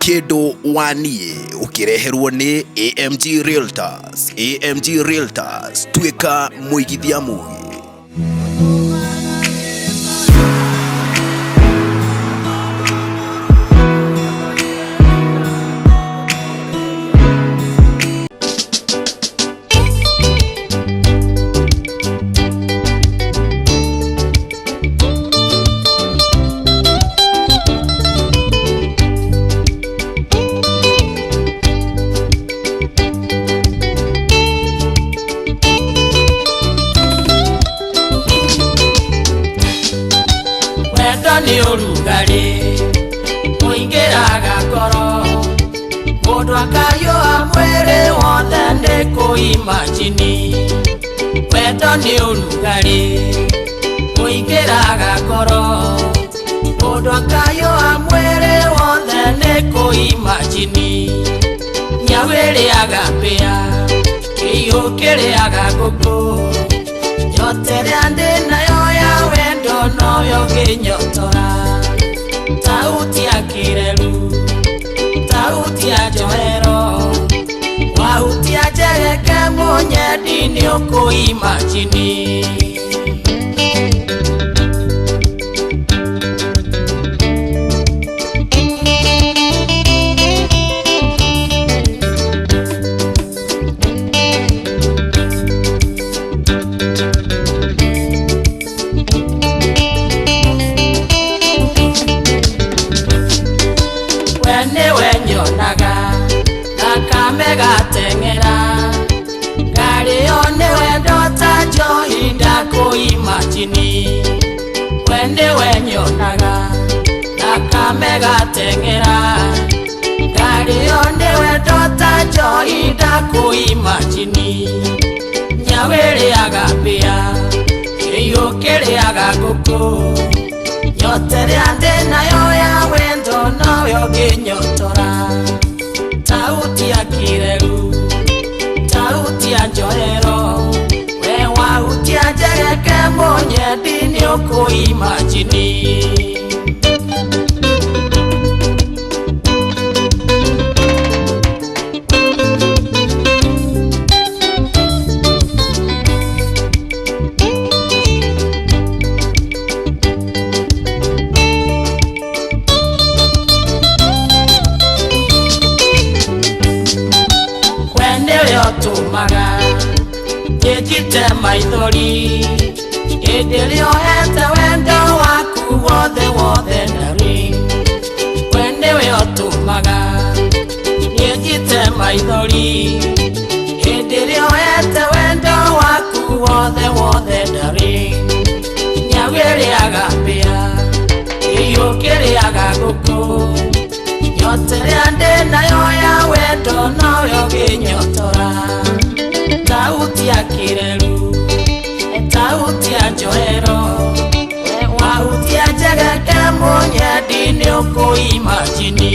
Kĩndũ wa niĩ ũkĩreherwo nĩ AMG Realtors. AMG Realtors, tuĩka mũigithia mũgĩ. Wendo nĩ ũrugarĩ ũingĩraga ngoro, mũndũ akayũa mwĩrĩ wothe nĩ kũimajini. Wendo nĩ ũrugarĩ ũingĩraga ngoro, mũndũ akayũa mwĩrĩ wothe nĩ kũimajini. Nyau ĩrĩaga mbĩa, kĩiyũ kĩrĩaga ngũkũ, nyota ĩrĩa ndĩ nayo ya wendo noyo ngĩnyotora. Tauti ya kĩreru, tauti ya njohero, wahutia njereke mũnyendi nĩ ũkũimajini. We nĩwe nyonaga thakame gateng'era, ngarĩo nĩ wendo ta njohi ndakũimajini. We nĩwe nyonaga thakame gateng'era, ngarĩo nĩ wendo ta njohi ndakũimajini. Nyau ĩrĩaga mbĩa, kĩiyũ kĩrĩaga ngũkũ, nyota ĩrĩa ndĩ nayo ya wendo noyo ngĩnyotora. Tauti ya kĩreru, tauti ya njohero, we wahutia njereke mũnyendi nĩ ũkũimajini. We nĩwe ũtũmaga njĩjite maithori, hĩndĩ ĩrĩa ũhete wendo waku wothe wothe darling. We nĩwe ũtũmaga njĩjite maithori, hĩndĩ ĩrĩa ũhete wendo waku wothe wothe darling. Nyau ĩrĩaga mbĩa, kĩiyũ kĩrĩaga ngũkũ, nyota ĩrĩa ndĩ nayo ya wendo noyo ngĩnyotora. Tauti ya kĩreru, tauti ya njohero, wahutia njegeke mũnyendi nĩ ũkũimajini.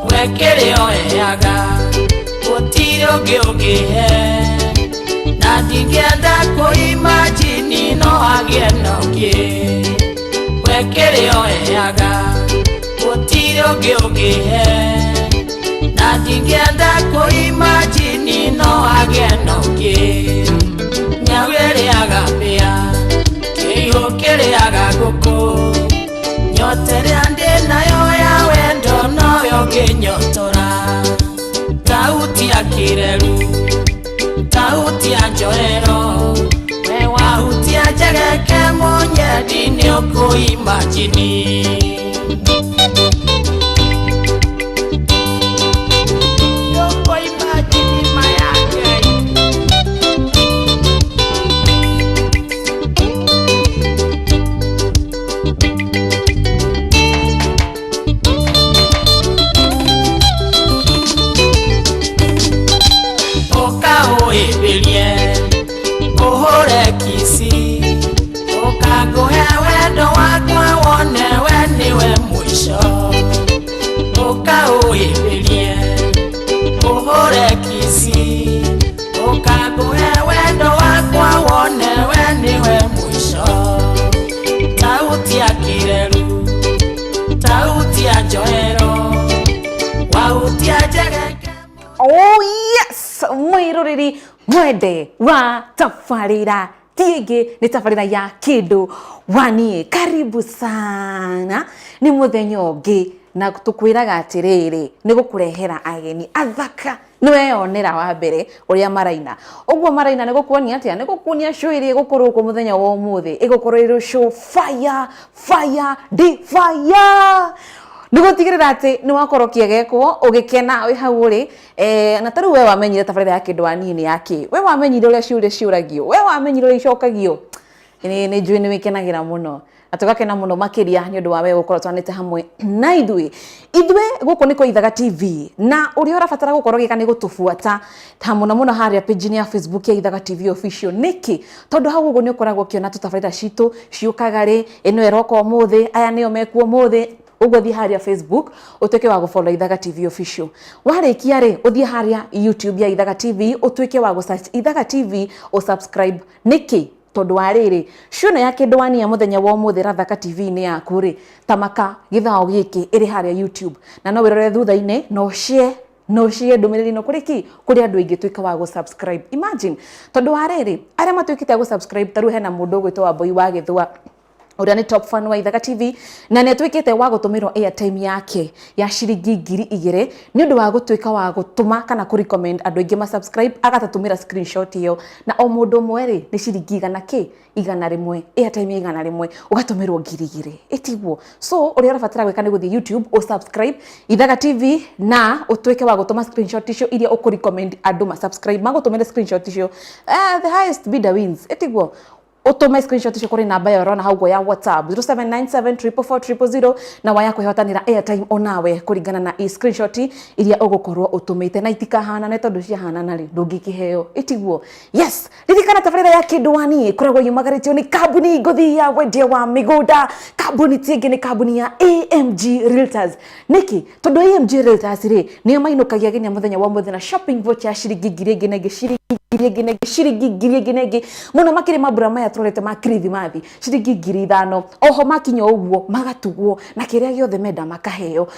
We kĩrĩa ũheaga gũtirĩ ũngĩ ũngĩhe, na ndingĩenda kũimajini no agĩe na ũngĩ. We kĩrĩa ũheaga gũtirĩ ũngĩ ũngĩhe, na ndingĩenda kũimajini no agĩe na ũngĩ. Nyau ĩrĩaga mbĩa, kĩiyũ kĩrĩaga ngũkũ, nyota ĩrĩa ndĩ nayo ya wendo noyo ngĩnyotora. Tauti ya kĩreru, tauti ya njohero, we wahutia njegeke mũnyendi nĩ ũkũimajini. Nĩ ũkũimajini mayake. Ũka ũhĩmbĩrie, ũhũre kici, Mũico ũka ũhĩmbĩrie ũhũre kici ũkangũhe wendo wakwa wone we nĩwe mũico tauti ya kireru tauti ya njoero wauti ya njegeke. Oh yes, mwiroreri mwende wa tabarĩra ti ĩngĩ nĩ tabarĩra ya kĩndũ wanie. Karibu sana, nĩ mũthenya ũngĩ na tũkwĩraga atĩrĩrĩ nĩ gũkũrehera ageni athaka. Nĩ weyonera wa mbere ũrĩa maraina ũguo maraina, nĩ gũkuonia atĩa? Nĩ gũkuonia show ĩrĩa ĩgũkorwo kuo mũthenya wa ũmũthĩ ĩgũkorwo ĩrĩ show fire, fire di fire, nĩ gũtigĩrĩra atĩ nĩ wakorwo ũkĩegekwo ũgĩkena wĩ hau ũrĩ. Na tarĩu we wamenyire tabarĩra ya kĩndũ wa niĩ nĩ yakĩ? We wamenyire ũrĩa ciũria ciũragio? We wamenyire ũrĩa icokagio? Nĩ njũĩ nĩ wĩkenagĩra mũno na tũgakena mũno makĩria nĩ ũndũ wa we gũkorwo twanĩte hamwe na ithuĩ. Ithuĩ gũkũ nĩ kwa Ithaga TV, na ũrĩa ũrabatara gũkorwo ũgĩka nĩ gũtũbuata ta mũno mũno harĩa page-inĩ ya Facebook ya Ithaga TV Official. Nĩkĩ? Tondũ hau ũguo nĩ ũkoragwo ũkĩona tũtabarĩra citũ ciũkaga rĩ, ĩno ĩroka ũmũthĩ, aya nĩo mekuo ũmũthĩ. Ũguo thiĩ harĩa Facebook ũtuĩke wa gũfollow Ithaga TV Official. Warĩkia rĩ, ũthiĩ harĩa YouTube ya Ithaga TV, ũtuĩke wa gũsearch Ithaga TV, ũsubscribe. Nĩkĩ? Tondũ wa rĩrĩ, ciũno ya kĩndũ wania mũthenya wa ũmũthĩ rathaka TV-inĩ yaku rĩ, tamaka gĩthao gĩkĩ ĩrĩ harĩa YouTube, na no wĩrore thutha-inĩ na ũshare, no share ndũmĩrĩri ĩno kũrĩ ki kũrĩ andũ aingĩ. Tuĩka wa gũ-subscribe. Imagine, tondũ wa rĩrĩ, arĩa matuĩkĩte a gũ-subscribe, ta rĩu hena mũndũ ũgwĩtwo Wambui wa Gĩthua ũrĩa nĩ top fan wa Ithaga TV na nĩ atuĩkĩte wa gũtũmĩrwo airtime yake ya ciringi 2000 nĩ ũndũ wa gũtuĩka wa gũtũma kana kũ recommend andũ aingĩ ma subscribe, agatũtũmĩra screenshot ĩyo, na o mũndũ ũmwe rĩ nĩ ciringi igana kĩ 100, airtime ya 100, ũgatũmĩrwo 2000, ĩtiguo? So ũrĩa ũrabatara gwĩka nĩ gũthiĩ YouTube, ũsubscribe Ithaga TV na ũtuĩke wa gũtũma screenshot icio iria ũkũ recommend andũ ma subscribe, magũtũmĩre screenshot icio. The highest bidder wins, ĩtiguo? Utume screenshot icio kũrĩ namba ĩyo ũrona hau ũguo ya WhatsApp, 0797444000, na waya kwĩhotanĩra airtime onawe kũringana na i screenshot iria ũgũkorwo ũtũmĩte, na itikahanane, tondũ ciahanana rĩ, ndũngĩkĩheo, ĩtiguo? Yes, ririkana tabarĩra ya kĩndũ wani ĩkoragwo yumagarĩtio nĩ kambuni ngũthi ya wendia wa mĩgũnda. Kambuni ti ĩngĩ, nĩ kambuni ya AMG Realtors. Nĩkĩ? Tondũ AMG Realtors rĩ, nĩo mainũkagia ageni a mũthenya wa ũmũthĩ na shopping voucher ya ciringi ngiri ĩngĩ na ĩngĩ, ciringi ngiri ĩngĩ na ĩngĩ, ciringi ngiri ĩngĩ na ĩngĩ, mũno makĩria mambura maya tũrorete ma kirithimathi, ciringi 5000. Oho makinya ũguo magatugwo na kĩrĩa gĩothe menda, makaheo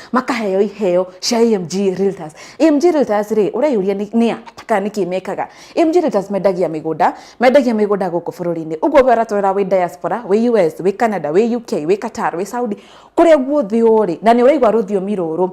iheo cia AMG Realtors. AMG Realtors rĩ, ũreyũria nĩ a kana nĩkĩ mekaga? AMG Realtors mendagia mĩgũnda, mendagia mĩgũnda gũkũ bũrũri-inĩ. Ũguo we ũratũrora wĩ diaspora, wĩ US, wĩ Canada, wĩ UK, wĩ Qatar, wĩ Saudi, kũrĩa guothe ũrĩ na nĩ ũraigua rũthiomi rũrũ,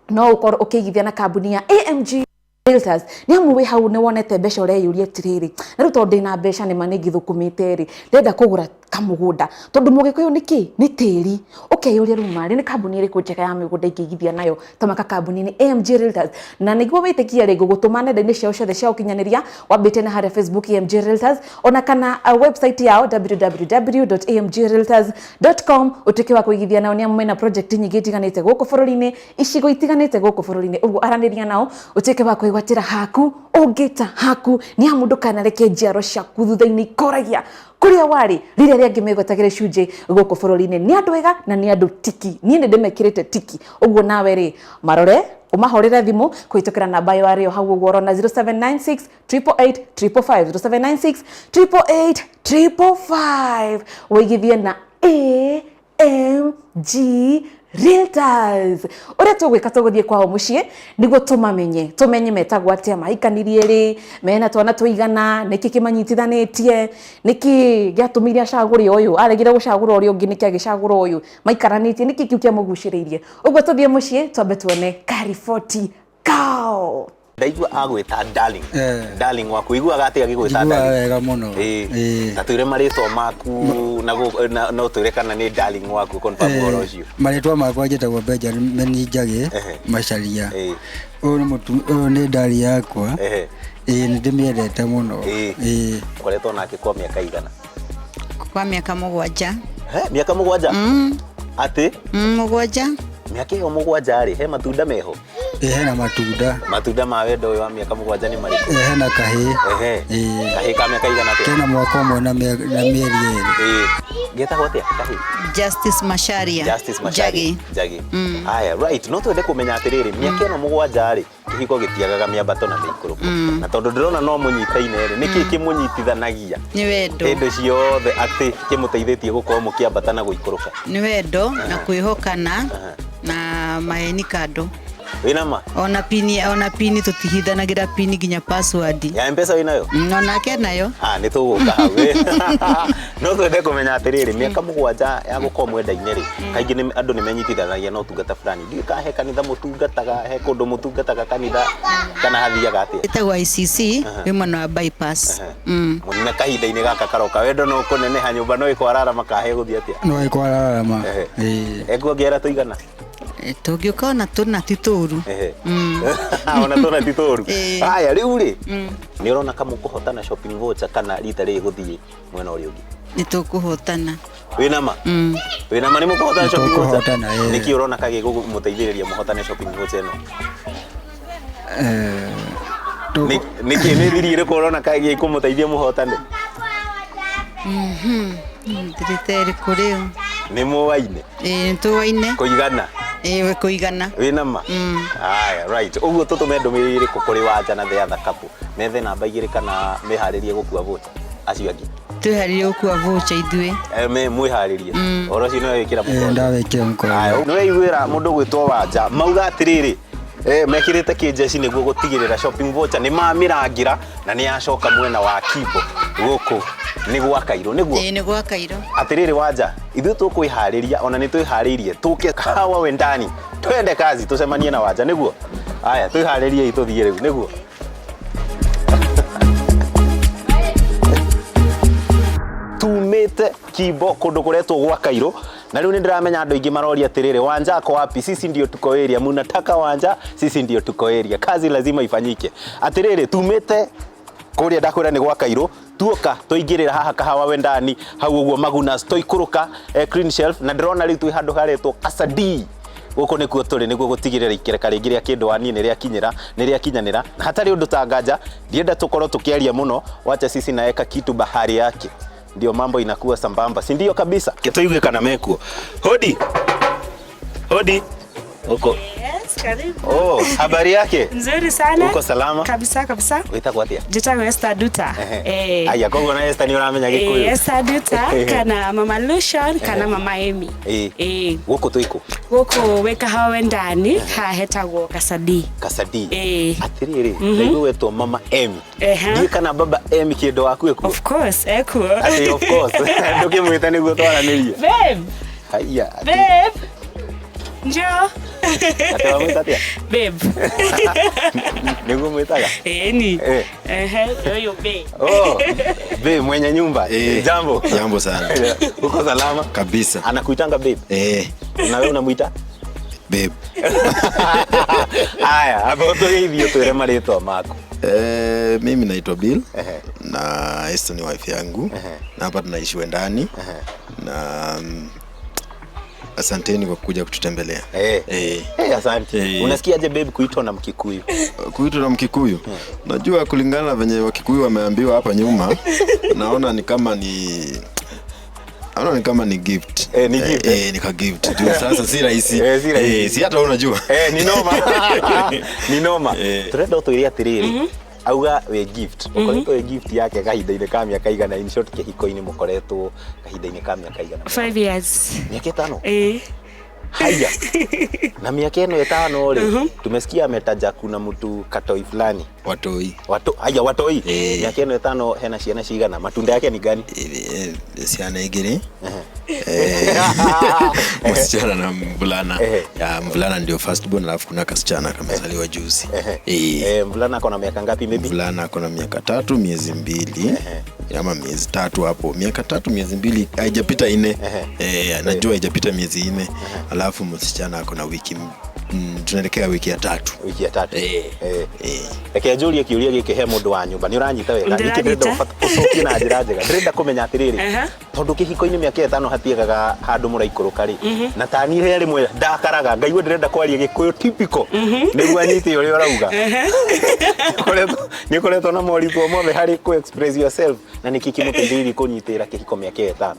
no ũkorwo ũkĩigithia na kambuni ya AMG Realtors, nĩ amu wĩ hau nĩ wonete mbeca, ũreyũria atĩrĩrĩ, na rĩu tondũ ndĩna mbeca nĩ ma nĩ ngĩthũkũmĩte rĩ, ndĩrenda kũgũra kamũgũnda, tondũ mũgĩkũyũ nĩ kĩ nĩ tĩri. Ũkeyũria rĩu marĩ nĩ kambuni ĩrĩkũ njega ya mĩgũnda ingĩigithia nayo? Tamaka kambuni nĩ AMG Realtors, na nĩguo wĩtĩkie rĩ, ngũgũtũma nenda-inĩ ciao ciothe cia ũkinyanĩria, wambĩte na harĩa Facebook AMG Realtors, ona kana website yao www.amgrealtors.com, ũtuĩke wa kũigithia nao, nĩ amu mena project nyingĩ itiganĩte gũkũ bũrũri-inĩ, icigo itiganĩte gũkũ bũrũri-inĩ. Ũguo aranĩria nao ũtuĩke wa kwĩgwatĩra haku ũngĩta haku, nĩ amu ndũkanareke njiaro ciaku thutha-inĩ ikoragia kũrĩa warĩ rĩrĩa rĩangĩ megwetagĩra icunjĩ gũkũ bũrũri-inĩ. Nĩ andũ ega na nĩ andũ tiki, niĩ nĩ ndĩmekĩrĩte tiki. Ũguo nawe rĩ, marore, ũmahũrĩre thimũ kũhĩtũkĩra namba ĩyo arĩo hau ũguo ũrona, 0796 888 555, 0796 888 555, wĩigithie na AMG Realtors. Ũrĩa tũgwĩka, tũgũthiĩ kwao mũciĩ nĩguo tũmamenye, tũmenye metagwo atĩa, mahikanirie rĩ, mena twana tũigana, nĩkĩ kĩmanyitithanĩtie, nĩkĩ gĩatũmire acagũre ũyũ, aregire gũcagũra ũrĩa ũngĩ, nĩkĩ agĩcagũra ũyũ, maikaranĩtie, nĩkĩ kĩu kĩamũgucĩrĩirie. Ũguo tũthiĩ mũciĩ twambe tuone kariboti kao. Ndaigua agwĩta darling. Darling waku, iguaga atĩa agĩgwĩta Njiguaga darling? Wega mũno. Na twĩre marĩtwa maku na no twĩre kana nĩ darling waku, confirm ũhoro ũcio. Marĩtwa makwa njĩtagwo Benjamin Njagĩ Macharia. Ũyũ nĩ ũyũ nĩ ndari yakwa. Ĩĩ, nĩ ndĩmĩendete mũno. Ĩĩ. Ũkoretwo nake kwa mĩaka igana? Kwa mĩaka 7. He, mĩaka 7? Atĩ? 7. Mĩaka ĩyo 7 rĩ, he matunda meho? Ĩĩ, hena matunda. Matunda ma wendo ũyũ wa mĩaka 7 nĩ marĩkũ? Ĩĩ, hena kahĩĩ. Ĩĩ. Kahĩĩ ka mĩaka igana atĩa? Kena mwaka ũmwe na mĩeri 2. Getagwo atĩa kahĩ? Justice Macharia. Justice Macharia. Njagi. Njagi. Haya, right. No twende kũmenya atĩrĩrĩ, mĩaka ĩno mũgwanja rĩ, kĩhiko gĩtiagaga mĩambato na mĩikũrũko. Na tondũ ndĩrona no mũnyitaine rĩ, nĩkĩ kĩmũnyitithanagia? Nĩ wendo. Hĩndĩ ciothe atĩ kĩmũteithĩtie gũkorwo mũkĩambata na gũikũrũka. Nĩ wendo na kwĩhokana na maheni kando. Wĩna ma? Ona pini, ona pini tũtihithanagĩra pini nginya password. Ya M-Pesa wĩnayo? Onake nayo. Ah, nĩ tũgũka hau. No twende kũmenya atĩrĩrĩ, mĩaka mũgwanja ya gũkorwo mwendaine rĩ, kaingĩ andũ nĩ menyitithanagia na ũtungata fulani. Ndiũĩ kana he kanitha mũtungataga, he kũndũ mũtungataga kanitha, kana hathiaga atĩa? Ĩtagwo ICC, wĩ mwena wa bypass. Na kahinda-inĩ gaka karoka, wendo no kũneneha, nyũmba no ĩkwararama kana hegũthiĩ atĩa? No ĩkwararama. Ĩĩ. Ekuongerera tũigana? Tũngĩũka ona tũna ti tũru. Ona tũna ti tũru. Haya, rĩu rĩ, nĩ ũrona ka mũkũhotana shopping voucher kana rita rĩrĩ gũthiĩ mwena ũrĩa ũngĩ? Nĩ tũkũhotana. Wĩna ma? Wĩna ma nĩ mũkũhotana shopping voucher? Nĩtũkũhotana, ĩĩ. Nĩkĩ ũrona ka gĩkũmũteithĩrĩria mũhotane shopping voucher ĩno? Nĩkĩ nĩ thiri ĩrĩkũ ũrona ka gĩkũmũteithia mũhotane? Thiri ta ĩrĩkũ rĩu? Nĩ mũwaine? Ĩĩ, nĩ tũwaine. Kũigana? Ĩĩ, kũigana. Wĩna ma? Haya, right. Ũguo tũtũme ndũmĩrĩri ĩrĩkũ kũrĩ Wanja na the other couple? Methe namba igĩrĩ kana meharĩrie gũkua voucher? Acio angĩ. Twĩharĩrie gũkua voucher ithuĩ. Mwĩharĩrie. Ũhoro ũcio nĩ wekĩra mũkonde. Ndawĩkĩra mũkonde. Haya, nĩ waiguĩra mũndũ gwĩtwo Wanja. Mauga atĩrĩrĩ, mekĩrĩte kĩnjeci nĩguo gũtigĩrĩra shopping voucher nĩ mamĩrangĩra na nĩ yacoka mwena wa Kimbo gũkũ nĩ gwa Kairũ, nĩguo? Ĩĩ, nĩ gwa Kairũ. Atĩrĩrĩ Wanja, ithuĩ tũkwĩharĩria ona nĩ twĩharĩirie tũke kahawa wendani twende kazi tũcemanie na Wanja, nĩguo? Haya, twĩharĩriei tũthiĩ rĩu, nĩguo? Tumĩte Kimbo kũndũ kũretwo gwa Kairũ na rĩu nĩ ndĩramenya andũ aingĩ maroria atĩrĩrĩ, Wanja ako wapi? Sisi ndio tuko area, munataka Wanja, sisi ndio tuko area, kazi lazima ifanyike. Atĩrĩrĩ, tumĩte kũrĩa ndakwĩra nĩ gwa Kairũ, tuoka tũingĩrĩra haha kahawa wendani hau ũguo Magunas, tũikũrũka Clean Shelf, na ndĩrona rĩu twĩ handũ haretwo Kasadi. Gũkũ nĩkuo tũrĩ nĩguo gũtigĩrĩra ikereka rĩngĩ rĩa kĩndũ wa niĩ nĩ rĩakinyĩra, nĩ rĩakinyanĩra. Na hatarĩ ũndũ ta nganja, ndienda tũkorwo tũkĩaria mũno, wacha sisi naeka kitu bahari yake. Ndio mambo inakuwa sambamba, si ndio kabisa? Tũigue kana mekuo. Hodi. Hodi. Uko. Yes, karibu. Oh, habari yake? Nzuri sana. Uko salama? Kabisa kabisa. Wĩtagwo atĩa? Njĩtagwo Esther Duta. Aya, koguo na Esther nĩ ũramenya Gĩkũyũ. Esther Duta kana Mama Lucian kana Mama Amy. Gũkũ twĩ kũ? Gũkũ wĩ kahawa wendani, haha hetagwo Kasadi. Kasadi. Atĩrĩrĩ, ndaigua wetwo Mama Amy. Ndiũĩ kana Baba Amy kĩndũ waku ekuo? Of course, ekuo. Atĩ of course. Ndũkĩmwĩte nĩguo twaranĩrie. Babe. Haiya, atĩ Babe. Njoo. Atĩ wamwĩta atĩa? Babe. Nĩguo mwĩtaga? Ĩni. Ehe, ũyũ babe. Oh, babe mwenye nyumba. Jambo. Jambo sana. Uko salama? Kabisa. Anakuitanga babe? Na wewe unamuita? Babe. Haya, hapo tũgeithio twĩre marĩtwa maku. Mimi naitwa Bill. Na Esther ni wife yangu. Na hapa tunaishi Wendani. Na asanteni kwa kuja kututembelea. Asante. Unasikiaje babe kuitwa na Mkikuyu? Kuitwa na Mkikuyu? Najua kulingana na venye Wakikuyu wameambiwa hapa nyuma, naona ni kama ni Naona ni kama ni gift. Ni gift, Ni ka gift. Juu sasa si rahisi. Si rahisi. Si hata wewe unajua. Ni noma. Ni noma. Turenda utwire atiriri. Auga we gift. Ukoretwo we gift yake kahinda-inĩ ka mĩaka igana, in short kĩhiko-inĩ mũkoretwo kahinda-inĩ ka mĩaka igana. 5 years. Mĩaka ĩtano? Haya. Na mĩaka ĩno ĩtano rĩ, tumesikia ametaja kuna mtu katoi fulani. Watoi. Watu, haya watoi. Mĩaka ĩno ĩtano hena ciana cigana? Matunda yake ni gani? Ciana igĩrĩ. Msichana na mvulana. Ya, mvulana ndio first born, alafu kuna kasichana kamezaliwa juzi. Mvulana ako na miaka ngapi maybe? Mvulana ako na miaka 3 miezi 2. Ama miezi 3 hapo. Miaka 3 miezi 2 haijapita 4. Najua haijapita miezi 4. Alafu msichana ako na wiki tunaelekea wiki ya 3. Wiki ya 3. Reke njurie kiuria giki he mundu wa nyumba. Ni uranyita wega? Ndĩranyita. Niki ndĩrenda ũcokie na njĩra njega. Ndĩrenda kũmenya atĩrĩrĩ, tondũ kĩhiko-inĩ mĩaka ĩtano hatiagaga handũ mũraikũrũka rĩ. Na ta niĩ he rĩmwe ndakaraga, ngaigua ndĩrenda kwaria Gĩkũyũ typical. Nĩguo anyite ũrĩa ũrauga. Nĩ ũkoretwo na moritũ mothe harĩ kũ express yourself, na nĩkĩ kĩmũteithĩrĩirie kũnyitĩrĩra kĩhiko mĩaka ĩtano?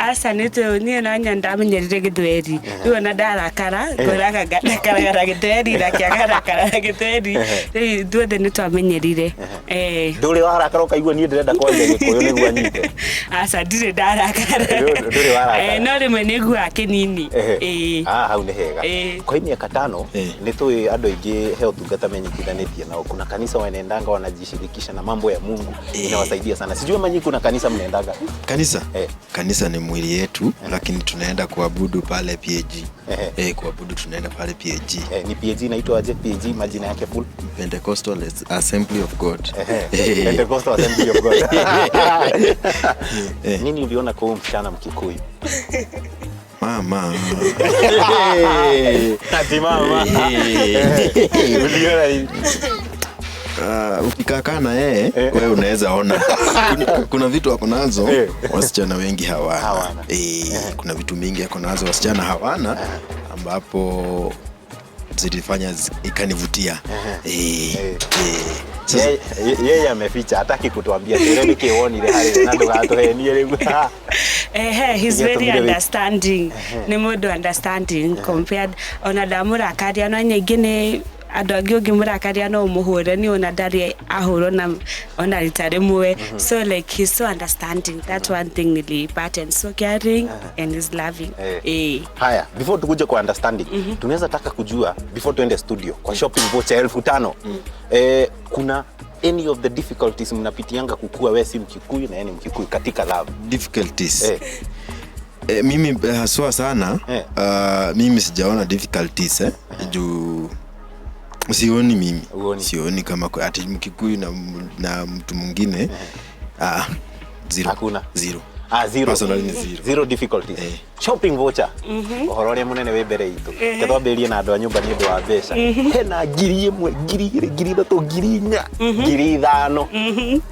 Aca nĩ tũ niĩ no nya ndamenyerire gĩthweri. Rĩu ona ndarakara ngoraga ndakaraga na gĩthweri nake akarakara na gĩthweri. Rĩu ithuothe nĩ twamenyerire. Eh. Ndũrĩ warakara ũkaigua niĩ ndĩrenda kwaria gĩkũyũ nĩguo anyite? Aca, ndirĩ ndarakara. Ndũrĩ warakara? Eh, no rĩmwe nĩ nguaga kĩnini. Ehe. Ĩĩ. Ah, hau nĩ hega. Ĩĩ. Kwa hii miaka 5 nĩ tũĩ andũ aingĩ he ũtungata menyitithanĩtie nao. Kuna kanisa wanaendanga wanajishirikisha na mambo ya Mungu, inawasaidia sana. Sijui ama nyinyi kuna kanisa mnaendaga? Kanisa? Kanisa ni mwili yetu, lakini tunaenda kuabudu pale PAG. Eh, kuabudu tunaenda pale PAG. Eh, ni PAG inaitwa aje? PAG majina yake full? Pentecostal Assembly of God. Pentecostal Assembly of God. Nini uliona kwa huyu msichana Mkikuyu? Mama. Ati mama. Uliona nini? Ukikaa na yeye wewe unaweza ona kuna vitu ako nazo wasichana wengi hawana. Kuna vitu mingi ako nazo wasichana hawana, ambapo zilifanya ikanivutia. Yeye ameficha, hataki kutuambia kile ni kiwonire hari na ndugatuhenie riu. Ehe, he's very Gĩatũmire wĩ- understanding. Nĩ mũndũ understanding compared ona ndamũrakaria no nyingĩ nĩ andũ angĩ ũngĩmũrakaria no ũmũhũre nĩ ona ndarĩ ahũrwo na ona rita rĩmwe. So like he's so understanding. That one thing nilipata, and so caring and is loving. Haya, before tukuje kwa understanding, tunaweza taka kujua before tuende studio kwa shopping voucher 5,000. Kuna any of the difficulties mnapitianga kukua wewe si Mkikuyu na yeye ni Mkikuyu katika love? Difficulties. Mimi haswa sana, mimi sijaona difficulties, juu sioni mimi. Sioni kama ati Mkikuyu na mtu mwingine. Zero. Hakuna. Zero. Zero. Personally ni zero. Zero difficulties. Shopping voucher. Ũhoro ũrĩa mũnene wĩ mbere itũ. Ke twambĩrĩrie na andũ a nyũmba nĩ ũndũ wa mbeca. Hena 1,000, 2,000, 3,000, 4,000, 5,000.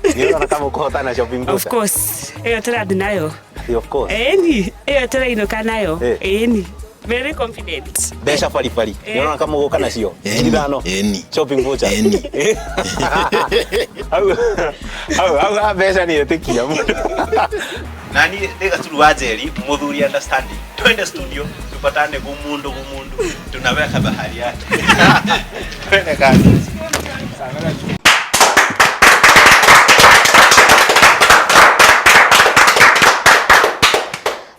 Nĩ ũrona kama ũkũhota na shopping voucher? Of course. Ĩyo tũrathiĩ nayo. Ati of course. Ĩni, ĩyo tũrainũka nayo. Ĩni. Very confident. Mbeca baribari. Nĩ ũrona kama ũgũka nacio? 5,000. Shopping voucher. Hau hau hau ha mbeca nĩ ĩtĩkia mũndũ. Nani nĩ Gacuru wa Njeri, mũthuri understanding. Twende studio tupatane gumundu gumundu, tunaweka bahari yake. Twende kazi.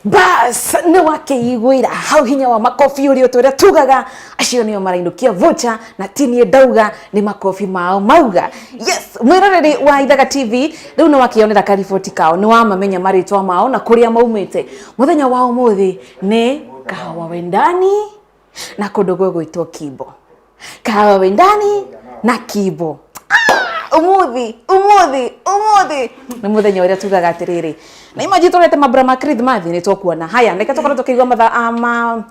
Bas nĩ wakĩiguĩra hau hinya wa makobi ũrĩa ũtũrĩa tugaga acio nĩo marainũkia voucher na ti niĩ ndauga nĩ makobi mao mauga. Yes, mwĩroreri wa Ithaga TV rĩu nĩ wakĩonera kariboti kao, nĩ wamamenya marĩtwa mao na kũrĩa maumĩte. Mũthenya wa ũmũthĩ nĩ Kahawa Wendani na kũndũ gwĩgwĩtwo Kimbo. Kahawa Wendani na Kimbo. Umuthi, umuthi, umuthi. Nĩ mũthenya ũrĩa tugaga atĩrĩrĩ. Na imagine tũrete mambura ma Christmas nĩ tũkuona. Haya, reke tũkorwo tũkĩigua mathaa ma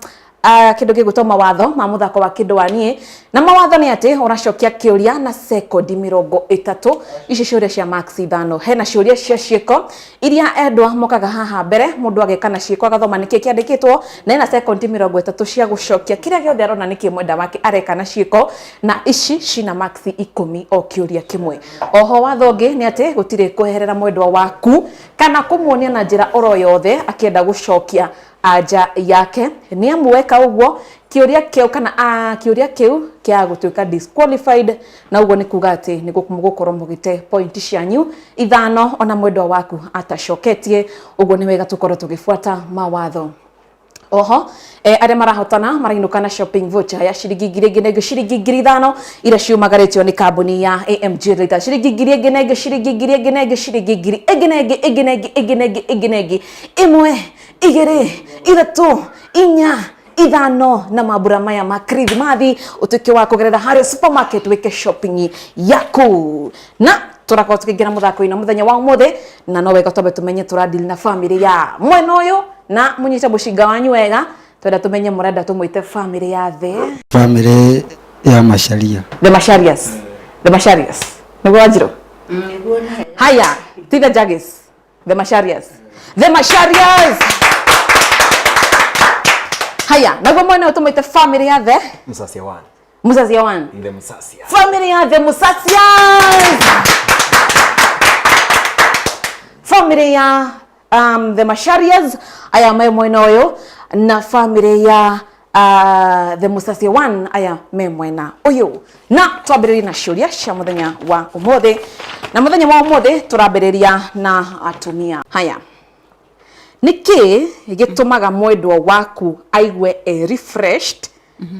kĩndũ gĩgwĩtwo mawatho ma mũthako wa kĩndũ wa niĩ. Na mawatho nĩ atĩ ũracokia kĩũria na sekondi 30. Ici ciũria cia max 5. Hena ciũria cia ciĩko iria endwa mokaga haha mbere, mũndũ ageka na ciĩko agathoma nĩkĩ kĩandĩkĩtwo, na ena sekondi 30 cia gũcokia kĩrĩa gĩothe arona nĩkĩ mwenda wake areka na ciĩko, na ici cina max 10 o kĩũria kĩmwe. Oho watho ũngĩ nĩ atĩ gũtirĩ kweherera mwendwa waku kana kũmuonia na njĩra oro yothe akĩenda gũcokia anja yake, nĩ amu weka ũguo kĩũria kĩu kana kĩũria kĩu kĩa gũtuĩka disqualified, na ũguo nĩ kuga atĩ nĩ mũgũkorwo mũgĩte point cianyu 5 ona mwendwa waku atacoketie. Ũguo nĩ wega tũkorwo tũgĩbuata mawatho. Oho, arĩa marahotana marainũka na shopping voucher ya ciringi ngiri ĩngĩ na ĩngĩ ciringi 5,000 iria ciumagarĩtio nĩ kambuni ya AMG Realtors. Ciringi ngiri ĩngĩ na ĩngĩ ciringi ngiri ĩngĩ na ĩngĩ ciringi ngiri ĩngĩ na ĩngĩ ĩngĩ na ĩngĩ ĩngĩ na ĩngĩ ĩngĩ na ĩngĩ 1 2 3 4 5 na mambura maya ma Christmas ũtuĩke wa kũgerera harĩa supermarket wĩke shopping yaku. Na tũrakorwo tũkĩingĩra mũthako-inĩ mũthenya wa ũmũthĩ, na no wega twambe tũmenye tũradeal na family ya mwena ũyũ, na mũnyite mũcinga wanyu wega, twenda tũmenye mũrenda tũmwĩte family ya the Family ya Macharia. The Macharias. The Macharias. Nĩguo Wanjirũ? Haya, ti the Jaggies. The Macharias. The Macharias. Haya, naguo mwena ũyũ tũmwĩte family ya the Musasia 1. Musasia 1. The Musasia. Family ya the Musasias. Family ya the Macharias aya me mwena ũyũ na family ya the Musasi one aya me mwena ũyũ. Na twambĩrĩrie na ciũria cia mũthenya wa ũmũthĩ, na mũthenya wa ũmũthĩ tũrambĩrĩria na atumia. Haya, nĩkĩ gĩtũmaga mwendwa waku aigue e refreshed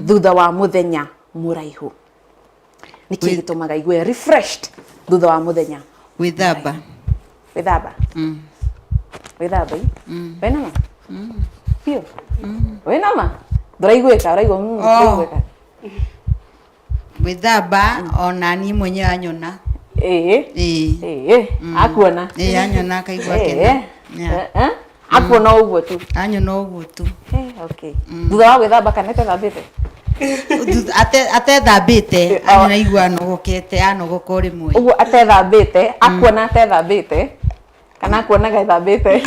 thutha wa mũthenya mũraihu? Nĩkĩ gĩtũmaga aigue refreshed thutha wa mũthenya? Gwĩthamba. Gwĩthamba? Gwĩthamba i wĩna ma biũ? Wĩna ma ndũraiguĩka? Ũraigua ndũraiguĩka. Gwĩthamba ona niĩ mwenyewe anyona. Ĩĩ. Ĩĩ. Ĩĩ, akuona. Ĩĩ, anyona akaigua akena. Yeah. Akuona ũguo tu. Anyona ũguo tu. Okay, thutha wa gwĩthamba kana ĩtethambĩte? Atethambĩte anyona aigua anogokete, anogoka o rĩmwe. Ũguo atethambĩte, akuona atethambĩte kana akuonaga ethambĩte?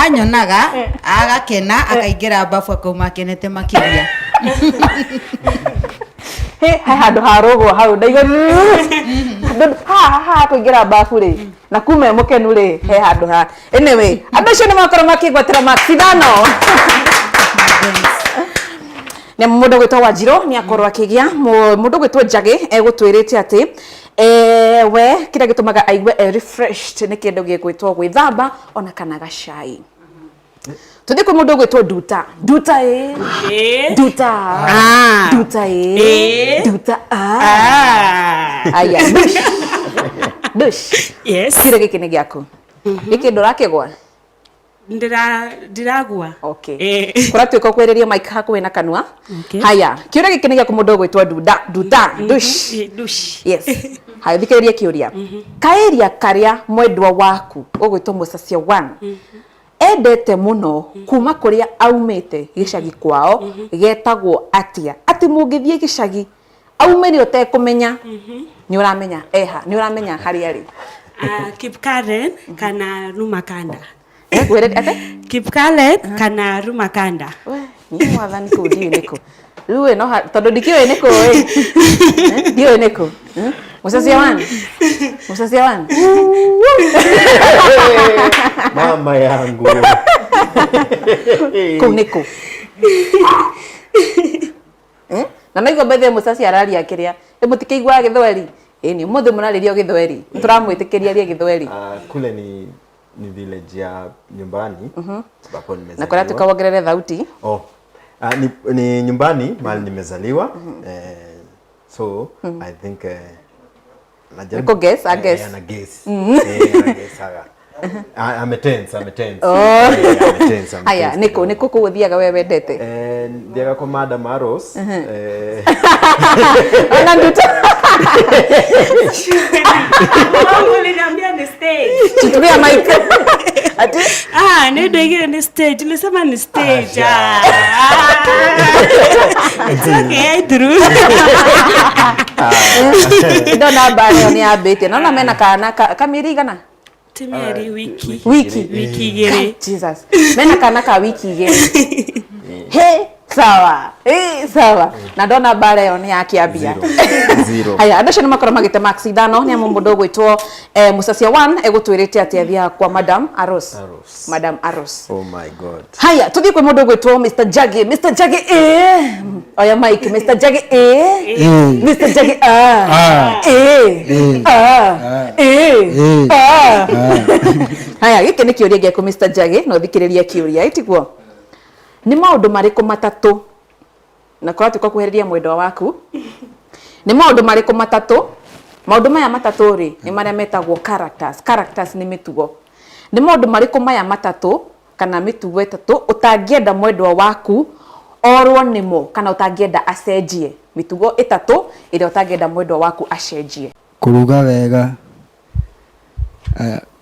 Anyonaga agakena, akaingĩra bafu akauma akenete makĩria. He handũ harũgwo hau ndaigua haha haha kũingĩra bafu rĩ na kuma e mũkenu rĩ, he handũ ha. Anyway, andũ acio nĩ makorwo makĩgwatĩra marks 5. Nĩ mũndũ gwĩtwo Wanjirũ nĩ akorwo akĩgĩa. Mũndũ gwĩtwo Njagĩ egũtwĩrĩte atĩ we kĩrĩa gĩtũmaga aigue e refreshed nĩ kĩndũ gĩgwĩtwo gwĩthamba ona kana gacai. Tũthiĩ kwĩ mũndũ ũgwĩtwo Nduta. Nduta ĩ. Nduta. Nduta ĩ. Nduta. Aya, dush dush. Yes. Kĩrĩa gĩkĩ nĩ gĩaku, gĩkĩ ndũrakĩgwa? Ndiragua. Okay, kũratuĩka ũkwereria mic hakuhĩ na kanua. Haya, kĩũria gĩkĩ nĩ gĩaku, mũndũ ũgwĩtwo Nduda. Nduta dush. Dush. Yes. Haya, thikĩrĩria kĩũria. Kaĩria karĩa mwendwa waku ũgwĩtwo Musasia one endete mũno kuma kũrĩa aumĩte gĩcagi kwao getagwo atĩa? Atĩ mũngĩthiĩ gĩcagi aumĩre ũtekũmenya, nĩ ũramenya eha, nĩ ũramenya harĩa arĩ. Kipkaren kana Rumakanda. Ngwĩre atĩ? Kipkaren kana Rumakanda. We, niĩ mwathani, kũu ndiũĩ nĩkũ rĩu ĩ, no tondũ ndikĩũĩ nĩkũ ĩ. Ndiũĩ nĩkũ. Musasia one, Musasia one. Mama yangu. Kũu nĩkũ? Na naigua bethe Musasia araria kĩrĩa ĩ, mũtikĩiguaga gĩthweri? Ĩni ũmũthĩ mũrarĩrio gĩthweri, nĩtũramwĩtĩkĩria arie gĩthweri. Kule ni village ya nyumbani ambapo Na nimezaliwa. kũratuĩka wongerere thauti. Oh. Ni nyumbani mahali nimezaliwa. So I think najaribu Niko guess, I guess. Ana guess. Ana guess aga. Ah, ametense, ametense. Ametense, Haya, ametense. nĩkũ nĩkũ kũu ũthiaga we wendete? Thiaga kwa Madam Aros. Ona nduta. Wangu uliniambia ni stage. Tutumia mic. Ati? Ah, nĩ ndoigire ni stage. Ulisema ni stage. Ah. It's okay, I threw. Ndona mbara ĩyo nĩ yambĩtie. Naona mena kana kamĩeri igana? Ti mĩeri, wiki. Wiki. Wiki 2. Jesus. Mena kana ka wiki 2. He, sawa. Sawa. Na ndona mbara ĩyo nĩ yakĩambia. Zero. Haya, andũ acio nĩ makorwo magĩte max 5 nĩ amu mũndũ ũgwĩtwo Musasia one egũtwĩrĩte atĩ athiaga kwa Madam Aros. Aros. Madam Aros. Oh my God. Haya, tuthiĩ kwĩ mũndũ ũgwĩtwo Mr. Jaggi. Mr. Jaggi ĩ. Oya mic, Mr. Jaggi ĩ. Mr. Jaggi a. Ĩ. A. Ĩ. A. Haya, gĩkĩ nĩ kĩũria gĩaku Mr. Jaggi, na ũthikĩrĩrie kĩũria, ĩtiguo? Nĩ maũndũ marĩkũ matatũ na kũratuĩka kuhĩrĩria mwendwa waku, nĩ maũndũ marĩkũ matatũ, maũndũ maya matatũ rĩ nĩ marĩa metagwo characters. Characters nĩ mĩtugo. Nĩ maũndũ marĩkũ maya matatũ kana mĩtugo ĩtatũ ũtangĩenda mwendwa waku orwo nĩmo, kana ũtangĩenda acenjie? Mĩtugo ĩtatũ ĩrĩa ũtangĩenda mwendwa waku acenjie. Kũruga wega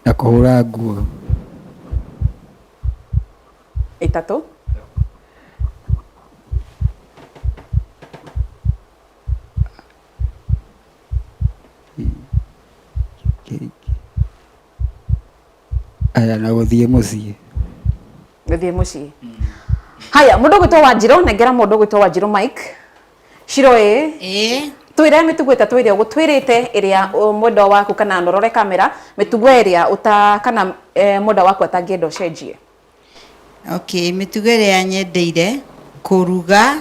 na kũhũra nguo. Ĩtatũ. Aya, na gũthiĩ mũciĩ. Gũthiĩ mũciĩ. Haya, mũndũ ũgwĩtwo Wanjirũ, nengera mũndũ ũgwĩtwo Wanjirũ mic. Shiro ĩ. Ĩĩ. Twĩre mĩtugo ĩtatũ ĩrĩa ũgũtwĩrĩte ĩrĩa mwendwa waku kana norore kamera mĩtugo ĩrĩa ũta kana mwendwa waku atangĩenda ũcenjie. Okay, mĩtugo ĩrĩa nyendeire kũruga,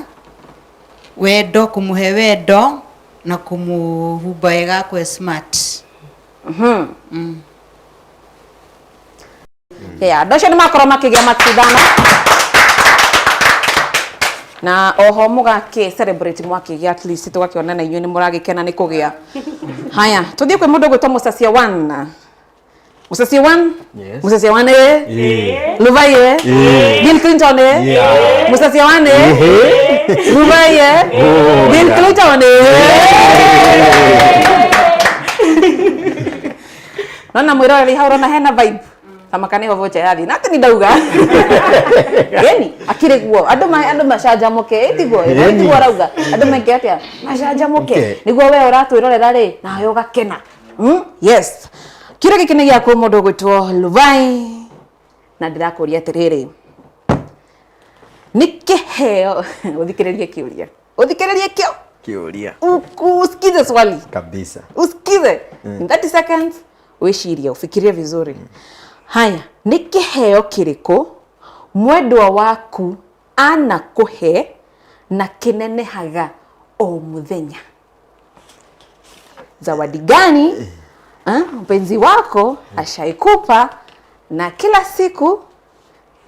wendo, kũmũhe wendo na kũmũhumba wega akwe smart. Yeah, andũ acio nĩ makorwo makĩgĩa macindano na oho mũgakĩ celebrate mwakĩgĩa at least tũgakĩona na inyuĩ nĩ mũragĩkena nĩ kũgĩa. Haya, tũthiĩ kwĩ mũndũ ũgwĩtwo Mũcacia One. Mũcacia One? Yes. Mũcacia One ĩ? Ĩĩ. Luvai ĩ? Ĩĩ. Bill Clinton ĩ? Yeah. Mũcacia One ĩ? Luvai ĩ? Oh, Bill yeah. Clinton ĩ? Nona mwĩroreri hau ũrona hena vibe tamaka nĩho vocha yathiĩ na atĩ nĩ ndauga yani akĩrĩ guo andũ andũ macanjamũke ĩ tiguo ĩ Ĩni. tiguo arauga andũ meke atĩa macanjamũke Okay. nĩguo we ũratwĩrorera rĩ nawe ũgakena. Yes, kĩũria gĩkĩ nĩ gĩaku mũndũ ũgwĩtwo Luvai na ndĩrakũria atĩrĩrĩ, nĩ kĩheo ũthikĩrĩrie kĩũria, ũthikĩrĩrie kĩo Kĩũria. Usikize swali Kabisa. Usikize in 30 seconds, wĩcirie, ufikirie vizuri. Haya, nĩ kĩheo kĩrĩkũ mwendwa waku anakũhe na kĩnenehaga o mũthenya? Zawadi gani mpenzi wako ashaikupa na kila siku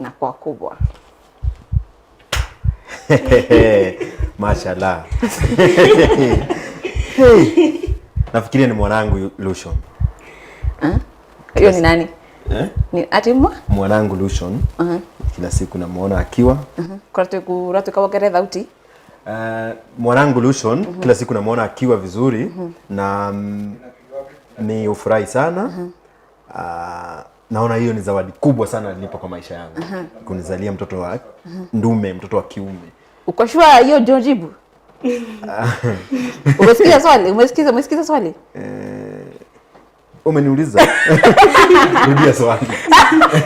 na kwa kubwa? Mashallah. Hey. Nafikiria ni mwanangu Lucian. Hiyo ni nani? Eh? Ni ati mwa? Mwanangu Lucian. Kila siku namuona akiwa. Kuratuika wongere thauti. Mwanangu Lucian kila siku namuona akiwa vizuri na ni ufurahi sana. Naona hiyo ni zawadi kubwa sana alinipa kwa maisha yangu. Kunizalia mtoto wa ndume, mtoto wa kiume. Uko sure hiyo ndio jibu? Umesikia swali? Umesikiza swali? Umeniuliza? Rudia swali.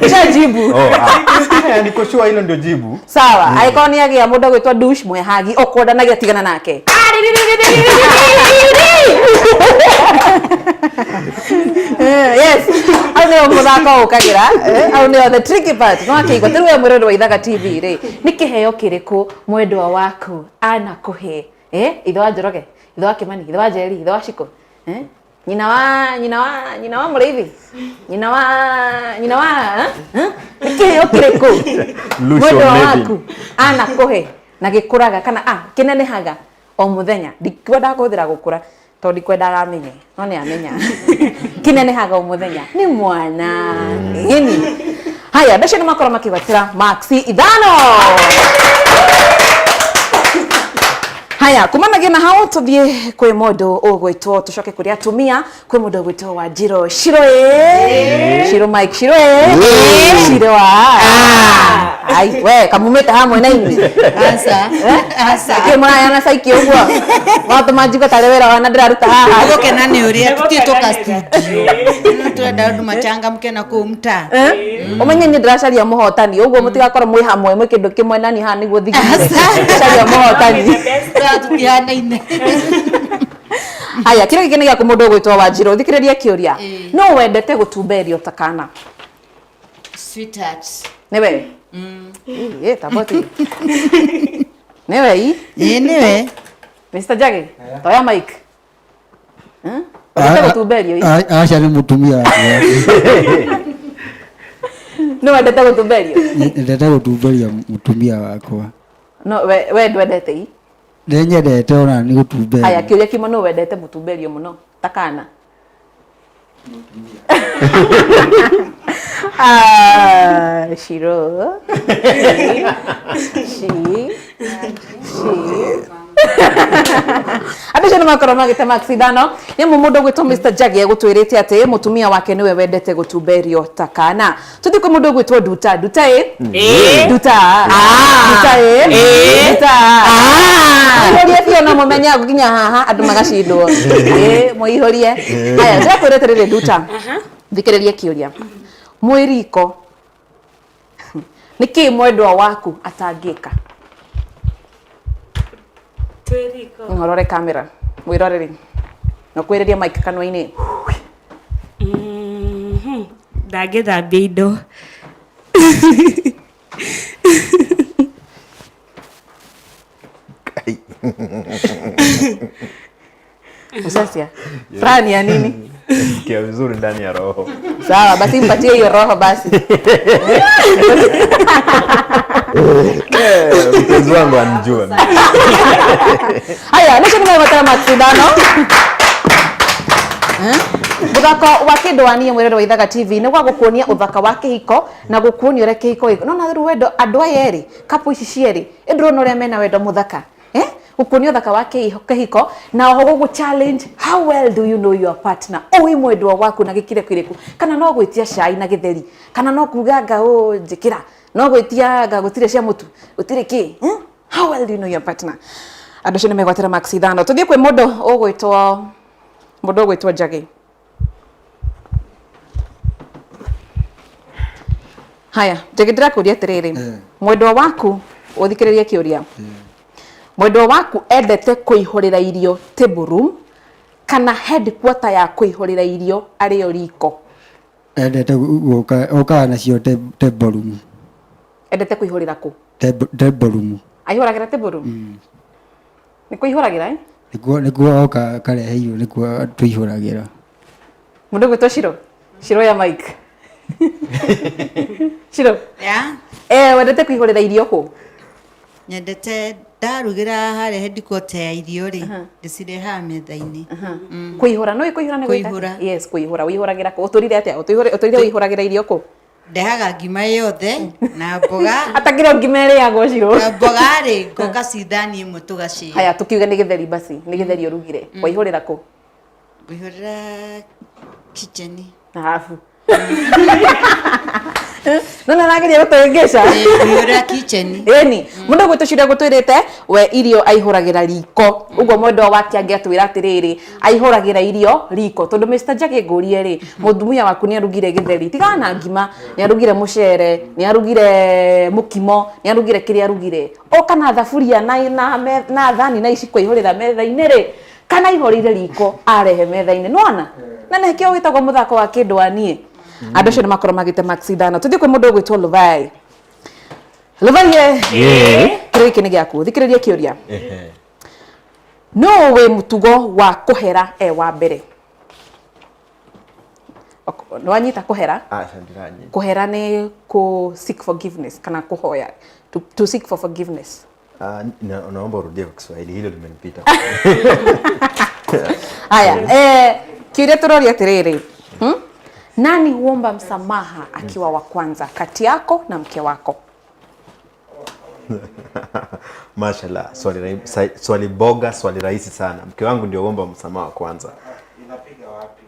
Nishajibu. Oh, niko sure hilo ndio jibu. Sawa, angĩkorwo nĩ agĩa mũndũ ũgwĩtwo douche mwehagi ũkwendanagia tigana nake. Yes, hau nĩho mũthako ũkagĩra, hau nĩho the tricky part. No akĩigua tĩrĩ we mwĩroreri wa Ithaga TV rĩ, nĩ kĩheo kĩrĩkũ mwendwa waku anakũhe? Ithe wa Njoroge, ithe wa Kimani, ithe wa Njeri, ithe wa Shiko, Nyina wa, nyina wa, nyina wa Mũrĩithi, nyina wa, nyina wa, Nĩ kĩheo kĩrĩkũ Lucian mwendwa Nevin. waku anakũhe na gĩkũraga kana kĩnenehaga o mũthenya? Ndikwendaga kũhũthĩra gũkũra tondũ ndikwendaga amenye, no nĩ amenya. Kĩnenehaga o mũthenya nĩ mwana. Ĩni. Haya, andũ acio nĩ makorwo makĩgwatĩra maxi 5. Haya, kumanagia na hau tuthiĩ kwĩ mũndũ ũgwĩtwo, tũcoke kũrĩ atumia, kwĩ mũndũ ũgwĩtwo wa Njiro. Shiro ĩ? Shiro Mike, Shiro ĩ? Shiro a? Ai, we, kamumĩte hamwe na inyuĩ. Aca. Aca. Kĩ mũrayana caiki ũguo? Watũma njigue tarĩ wĩra wana ndĩraruta haha. Gũkena nĩ ũrĩa tũthiĩ tũka studio. Nĩ tũrenda andũ machangamke na kũu mtaa. Ũmenye niĩ ndĩracaria mũhotani, ũguo mũtigakorwo mwĩ hamwe mwĩ kĩndũ kĩmwe na niĩ haha nĩguo thigithire. Caria mũhotani. Tũtihanaine. Haya, kĩrĩa gĩkĩ nĩ gĩaku mũndũ ũgwĩtwo Wanjirũ, thikĩrĩria kĩũria. No wendete gũtumberio ta kana? Sweetheart. Nĩwe? Ĩ, taboti. Nĩwe i? Ĩ, nĩwe. Mr. Jage, toya mic. Wendete gũtumberio i? Aca nĩ mũtumia wakwa. Nĩ wendete gũtumberio? Nyendete gũtumberia mũtumia wakwa. No, we ndwendete i? Nĩ nyendete ona nĩ gũtumberio. Haya, kĩũria kĩmwe, nũ wendete mũtumberio mũno ta kana? Shiro. Shi. Shi. Andũ acio nĩ makorwo magĩte max ithano. Nĩ amwe mũndũ ũgwĩtwo Mr. Jage egũtwĩrĩte atĩ mũtumia wake nĩwe wendete gũtumberio ta kana. Tũthiĩ kwĩ mũndũ ũgwĩtwo Nduta. Nduta ĩ? Ĩ. Nduta. Nduta ĩ? Nduta. Mũihũrie biũ na mũmenye nginya haha andũ magacindwo. Ĩ, mũihũrie. Haya, ndĩrakwĩra atĩrĩrĩ Nduta. Thikĩrĩria kĩũria. Mwĩ riko, nĩkĩĩ mwendwa waku atangĩka? Twĩ riko. Ngorore kamera. Mwĩroreri na kwĩrĩria mic kanua-inĩ. Ndangĩthambia indo. Usasia. Furaha ni ya nini? Sikia vizuri ndani ya roho. Sawa, basi mpatie hiyo roho basi. Mpenzi wangu anijua. Haya, nĩcio nĩ maxidano. Muthako wa kĩndũ wa niĩ mwĩrore wa Ithaga TV nĩ gwa gũkuonia ũthaka wa kĩhiko na gũkuonia ũrĩa kĩhiko gĩko. No na rĩu wendo andũ aya erĩ, couple ici cierĩ, ĩndĩrona ũrĩa mena wendo mũthaka. Gũkuonia ũthaka wa kĩhiko na oho gũgũ challenge how well do you know your partner, ũĩ mwendwa waku na gĩkĩro kĩrĩkũ, kana no gwĩtia cai na gĩtheri, kana no kuga anga ũ njĩkĩra, no gwĩtia anga gũtirĩ cia mũtu, gũtirĩ kĩ. How well do you know your partner? Andũ acio nĩ megwatĩra max 5. Tũthiĩ kwĩ mũndũ ũgwĩtwo Njagĩ. Haya, Njagĩ, ndĩrakũria atĩrĩrĩ, mwendwa waku, ũthikĩrĩrie kĩũria, mwendwa waku endete kũihũrĩra irio table room kana headquarter ya kũihũrĩra irio arĩo riko? Endete gũka okaga nacio table room. Endete kũihũrĩra kũ? Table room. Aihũragĩra table room? Nĩ kũihũragĩra, eh? Nĩkuo oka akarehe irio, nĩkuo tũihũragĩra. Mũndũ gwĩtwo Shiro, Shiro ya Mike. Shiro. Yeah. Wendete kũihũrĩra irio kũ? Nyendete ndarugĩra harĩa headquarter ya irio rĩ, ndĩcirehaga metha-inĩ. Kũihũra, no kũihũra nĩ gwĩka? Kũihũra. Yes, kũihũra. Ũihũragĩra kũ? Ũtũrire atĩa? Ũtũrire ũihũragĩra irio kũ? Ndehaga ngima yothe na mboga. Atakĩrĩ ngima ĩrĩagwo, Shiro. Na mboga rĩ, ngoka ci thani ĩmwe tũgacĩa. Haya, tukiuge nĩ gĩtheri basi, nĩ gĩtheri ũrugire. Waihũrĩra kũ? Ngũihũrĩra kitchen. Na habu. No narageria gũtũhĩngĩca. Ngũihũrĩra kitchen. Ĩni, mũndũ gwĩtwo Shiro gũtwĩrĩte we irio aihũragĩra riko. Ũguo mwendwa wake angĩatwĩra atĩrĩrĩ, aihũragĩra irio riko. Tondũ Mr. Njagĩ ngũrie rĩ, mũtumia waku nĩ arugire gĩtheri, tigana na ngima, nĩ arugire mũcere, nĩ arugire mũkimo, nĩ arugire kĩrĩa arugire. Oka na thaburia na thani na iciko aihũrĩra metha-inĩ rĩ, kana aihũrĩire riko arehe metha-inĩ. Nĩwona? Na nĩkĩo wĩtagwo mũthako wa kĩndũ wa niĩ. Andũ acio nĩ makorwo magĩte max 5. Tũthiĩ kwĩ mũndũ ũgwĩtwo Luvai. Luvai, kĩrĩa gĩkĩ nĩ gĩaku, thikĩrĩria kĩũria. Nũ wĩ mũtugo wa kũhera e wa mbere? Nĩ wanyita kũhera? Aca, ndiranyita. Kũhera nĩ kũ seek forgiveness kana kũhoya, to seek for forgiveness. Ah, naomba urudie kwa Kiswahili, hilo limenipita. Haya, kĩũria tũroria atĩrĩrĩ, Nani huomba msamaha akiwa wa kwanza kati yako na mke wako? Mashallah, swali boga, swali rahisi sana. Mke wangu ndio huomba msamaha wa kwanza. Inapiga wapi?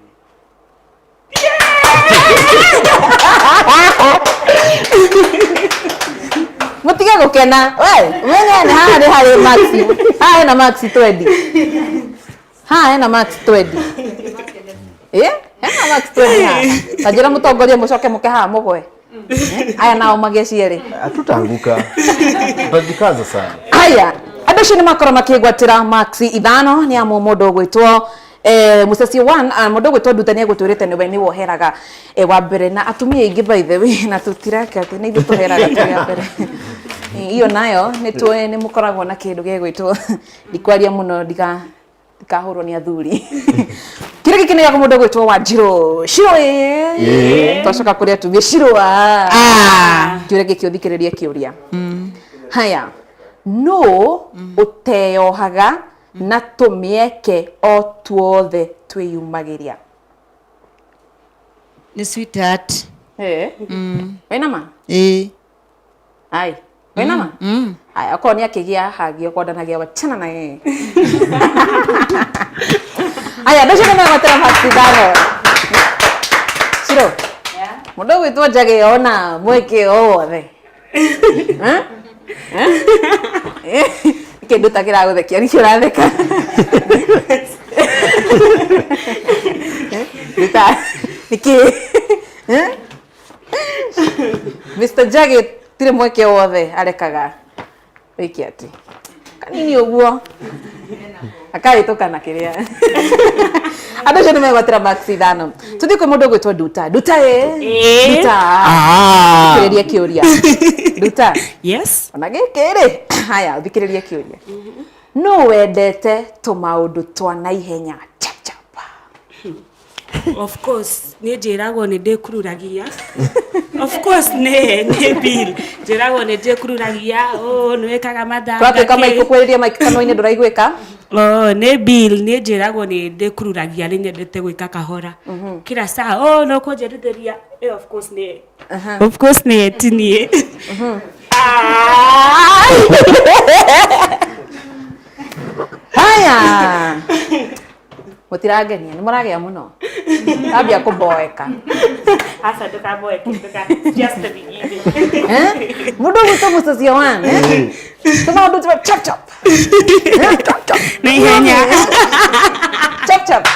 Mutige gukena. We, menye ni haha ni harĩ Maxi. Haha hena Maxi 20. Haha hena Maxi 20. Hena Maxi 20 haha. Ta njĩra mũtongoria mũcoke mũke haha mũgwe. Aya nao magĩe cierĩ. Hatutaanguka. Tutajikaza sana. Haya, andũ acio nĩ makorwo makĩgwatĩra Maxi 5 nĩ amu mũndũ ũgwĩtwo Musesi 1, mũndũ ũgwĩtwo Nduta nĩ egũtwĩrĩte nĩwe nĩwe ũheraga wa mbere, na atumia aingĩ by the way, na tũtireke atĩ nĩ ithuĩ tũheraga tũrĩ a mbere. Iyo nayo nĩ tũĩ nĩ mũkoragwo na kĩndũ gĩgwĩtwo ndikwaria mũno ndikahũrwo nĩ athuri. Kĩrĩa gĩkĩ nĩ gĩa mũndũ ũgwĩtwo Wanjirũ. Shiro ĩ. Twacoka kũrĩ atumia Shiro a. Kĩũria gĩkĩ ũthikĩrĩrie kĩũria. Haya, nũ ũteyohaga na tũmĩeke o tuothe twĩyumagĩria? Nĩ sweetheart. Wĩna ma? Ĩĩ. Ai, wĩna ma? Aya, okorwo nĩ akĩgĩa hagi, okorwo ndanagĩa, wachana na yeye. Aya, andũ acio nĩ megwatĩra Maxi 5. Shiro, mũndũ ũgwĩtwo Njagĩ ona mweke o wothe. Kĩndũ ta kĩragũthekia nĩkĩo ũratheka. Nĩkĩ? Mr. Njagĩ tirĩ mweke wothe arekaga wĩke atĩ. Kanini ũguo. Akahĩtũka na kĩrĩa. Andũ acio nĩ megwatĩra marks ithano. Tũthiĩ kwĩ mũndũ ũgwĩtwo Nduta. Nduta ĩ. Ĩ. Nduta. Ah. Thikĩrĩria kĩũria. Nduta. Yes. Ona gĩkĩ rĩ. Haya, thikĩrĩria kĩũria. Nũ wendete tũmaũndũ twa naihenya? Chap chap. Of course niĩ njĩragwo nĩ ndĩkururagia. Of course nĩ Bill. Njĩragwo nĩ ndĩkururagia, oh nĩ wĩkaga mathaa. Twatuĩka maikũ kwĩrĩria maikũ kanua-inĩ ndũraiguĩka. Oh, nĩ Bill, niĩ njĩragwo nĩ ndĩkururagia, nĩ nyendete gwĩka kahora. Kila saa, oh no kũnjerithĩria. Eh, of course nĩ Of course nĩ ti niĩ. Haya. Mũtirangenia, nĩ mũragĩa mũno. Ambia kũboeka. Aca ndũkaboeke, ndũka just the beginning. Eh? Mũndũ ũgwĩtwo Moses Yohan, eh? Tũmaũndũ twa chap chap. Eh? Chap chap. Na ihenya. Chap chap.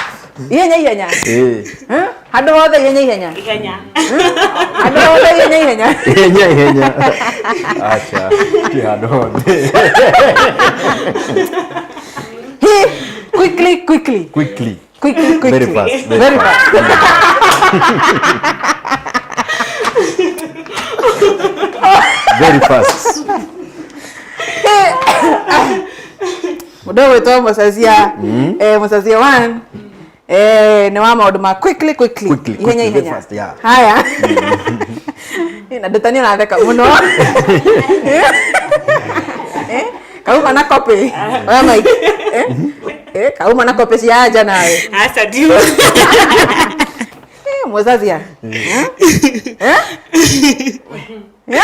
Ihenya ihenya. Eh. Eh? Handũ hothe ihenya ihenya. Ihenya. Handũ hothe ihenya ihenya. Ihenya ihenya. Acha. Ti handũ hothe. Hi, quickly quickly. Quickly. Quickly quickly. Very fast. Very, Very fast. Very fast. Mũndũ ũgwĩtwo Musasia, eh, Musasia one. Eh, nĩ wa maũndũ ma quickly quickly. Quickly, Ihenya quickly, very ihenya. fast, yeah. Haya. Na ndutani ũratheka mũno. Eh, kauma na copy. Oya mic. Eh, eh, kauma na copy cia anja nawe. Aca ndiũ. Eh, Musasia. Eh? Eh? Eh?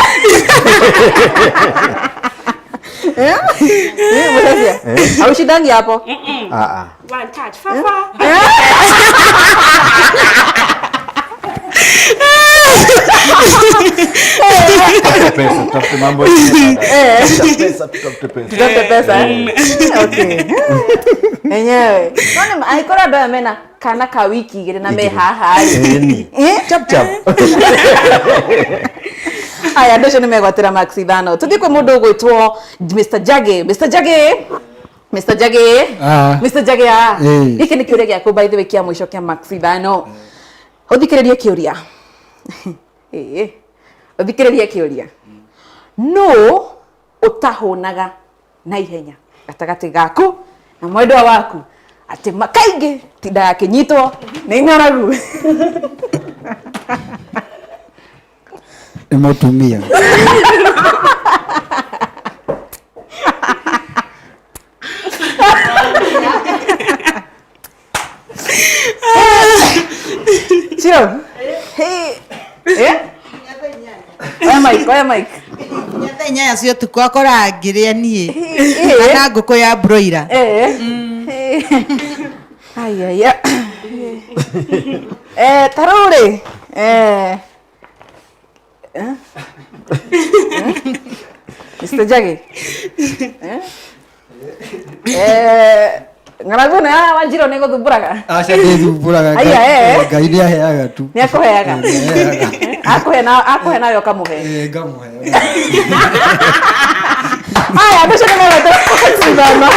Eh, Musasia. Haushindangi hapo? Ah ah. One touch. Fafa. Tutafute pesa, tutafute mambo yengine baadaye. Tutafute pesa, tutafute pesa. Tutafute pesa eh? Okay. Enyewe. None angĩkorwo andũ aya mena kana ka wiki igĩrĩ na me haha rĩ. Ĩni. Eh? Chap chap. Aya andũ acio nĩ megwatĩra max ithano. Tũthiĩ kwĩ mũndũ ũgwĩtwo Mr. Jage. Mr. Jage. Mr. Jage. Ah. Mr. Jage ah. Eh. Gĩkĩ nĩ kĩũria gĩaku by the way kĩa mũico kĩa max ithano. Ũthikĩrĩrie kĩũria. Ĩĩ. Ũthikĩrĩrie kĩũria. Nũ ũtahũnaga na ihenya gatagatĩ gaku na mwendwa waku atĩ kaingĩ tindaga akĩnyitwo nĩ ng'aragu. Nĩ mũtumia. Chiro. Hey. Eh? Oya mic, oya mic. Nginya thaa inyanya cia ũtukũ akoraga ngĩrĩa niĩ Eh. kana ngũkũ ya broiler. Eh. Ai ai. Eh, ta rĩu rĩ. Eh. Eh? Mr. Jage. Eh? Eh, ng'aragu ĩno ya Wanjirũ nĩ gũthumbũraga? Aca ndĩthumbũraga. Aya, eh. Ngai nĩ aheaga tu. Nĩ akũheaga? Nĩ aheaga. Akũhe na akũhe nawe ũkamũhe. Eh, ngamũhe. Haya, andũ acio nĩ megwatĩra max ithano.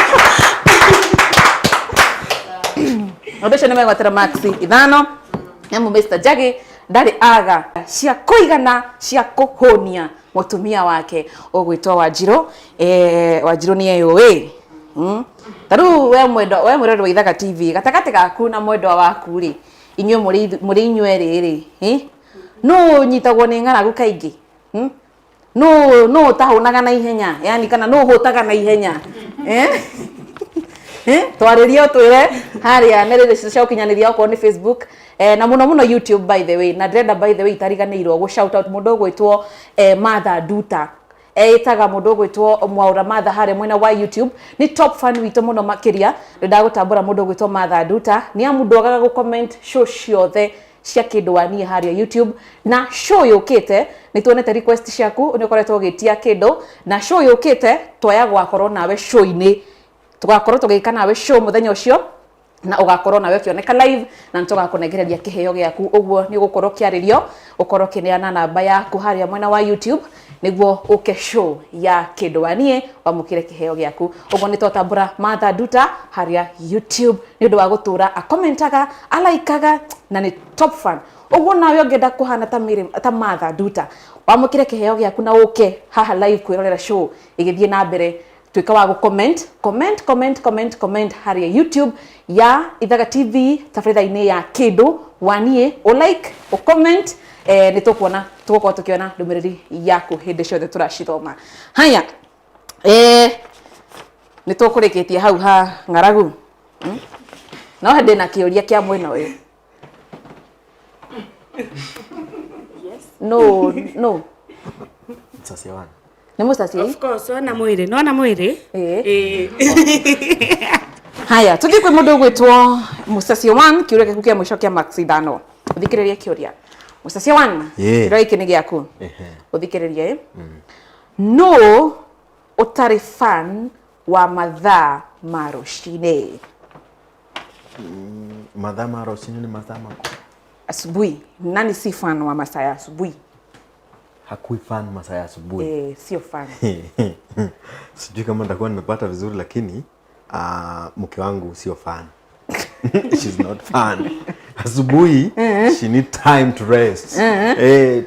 Andũ acio nĩ megwatĩra max ithano. Nĩamu Mr. Jage ndarĩ aga cia kũigana cia kũhũnia mũtumia wake ũgwĩtwo Wanjirũ. Eh, Wanjirũ nĩ eyũĩ. Ta rĩu we mwendwa, we mwĩroreri wa Ithaga TV, gatagatĩ gaku na mwendwa waku rĩ, inyuĩ mũrĩ inyuerĩ rĩ, eh? Nũ ũnyitagwo nĩ ng'aragu kaingĩ? Nũ ũtahũnaga na ihenya? Yani kana nũ ũhũtaga na ihenya? Eh? Eh? Twarĩrie ũtwĩre harĩa nenda-inĩ cia ũkinyanĩria okorwo nĩ Facebook, na mũno mũno YouTube by the way. Na ndĩrenda by the way itariganĩirwo gũ shout out mũndũ ũgwĩtwo Martha Nduta. Ĩtaga mũndũ ũgwĩtwo Mwaũra Martha harĩa mwena wa YouTube. Nĩ top fan witũ mũno makĩria. Ndĩndagũtambũra mũndũ ũgwĩtwo Martha Nduta. Nĩ amu ndwagaga gũ comment show ciothe cia kĩndũ wa niĩ harĩa YouTube. Na show yũkĩte nĩ tuonete request ciaku, nĩ ũkoretwo ũgĩtia kĩndũ. Na show yũkĩte twaya gwakorwo nawe show-inĩ. Tũgakorwo tũgĩka nawe show mũthenya ũcio. Na ũgakorwo nawe ũkĩoneka live na nĩ tũgakũnengereria kĩheo gĩaku. Ũguo nĩ ũgũkorwo ũkĩarĩrio, ũkorwo ũkĩneana namba yaku harĩa mwena wa YouTube nĩguo ũke show ya Kĩndũ wa Niĩ wamũkĩre kĩheo gĩaku. Ũguo nĩ twatambũra Martha Nduta harĩa YouTube nĩ ũndũ wa gũtũra akomentaga, alaikaga na nĩ top fan. Ũguo nawe ũngĩenda kũhana ta Mary, ta Martha Nduta, wamũkĩre kĩheo gĩaku na ũke haha live kwĩrorera show ĩgĩthiĩ na mbere, tuĩka wa gũ comment, comment, comment, comment, comment harĩa YouTube ya Ithaga TV tabarĩra-inĩ ya Kĩndũ wa Niĩ, ũ like, ũ comment, nĩ tũkuona, tũgũkorwo tũkĩona ndũmĩrĩri yaku hĩndĩ ciothe tũracithoma. Haya, nĩ tũkũrĩkĩtie hau ha ng'aragu. No ndĩ na kĩũria kĩa mwena ũyũ. No, no. Sasa wana. Nĩ mũcaci? Of course, wona mwĩrĩ, nĩwona mwĩrĩ? Ĩĩ. Haya, tũthiĩ kwĩ mũndũ ũgwĩtwo Mũcaci One, kĩũria gĩaku kĩa mũico kĩa marks ithano. Ũthikĩrĩrie kĩũria. Mũcaci One, Ĩĩ. kĩũria gĩkĩ nĩ gĩaku. Ũthikĩrĩrie. Nũ ũtarĩ fan wa mathaa ma rũcinĩ? Mathaa ma rũcinĩ nĩ mathaa maku? Asubuhi. Nani si fan wa masaa ya asubuhi? Hakui fan masaa ya asubuhi. Sio fan. Sijui kama nitakuwa nimepata vizuri lakini mke wangu sio fan. She's not fan. Asubuhi she need time to rest.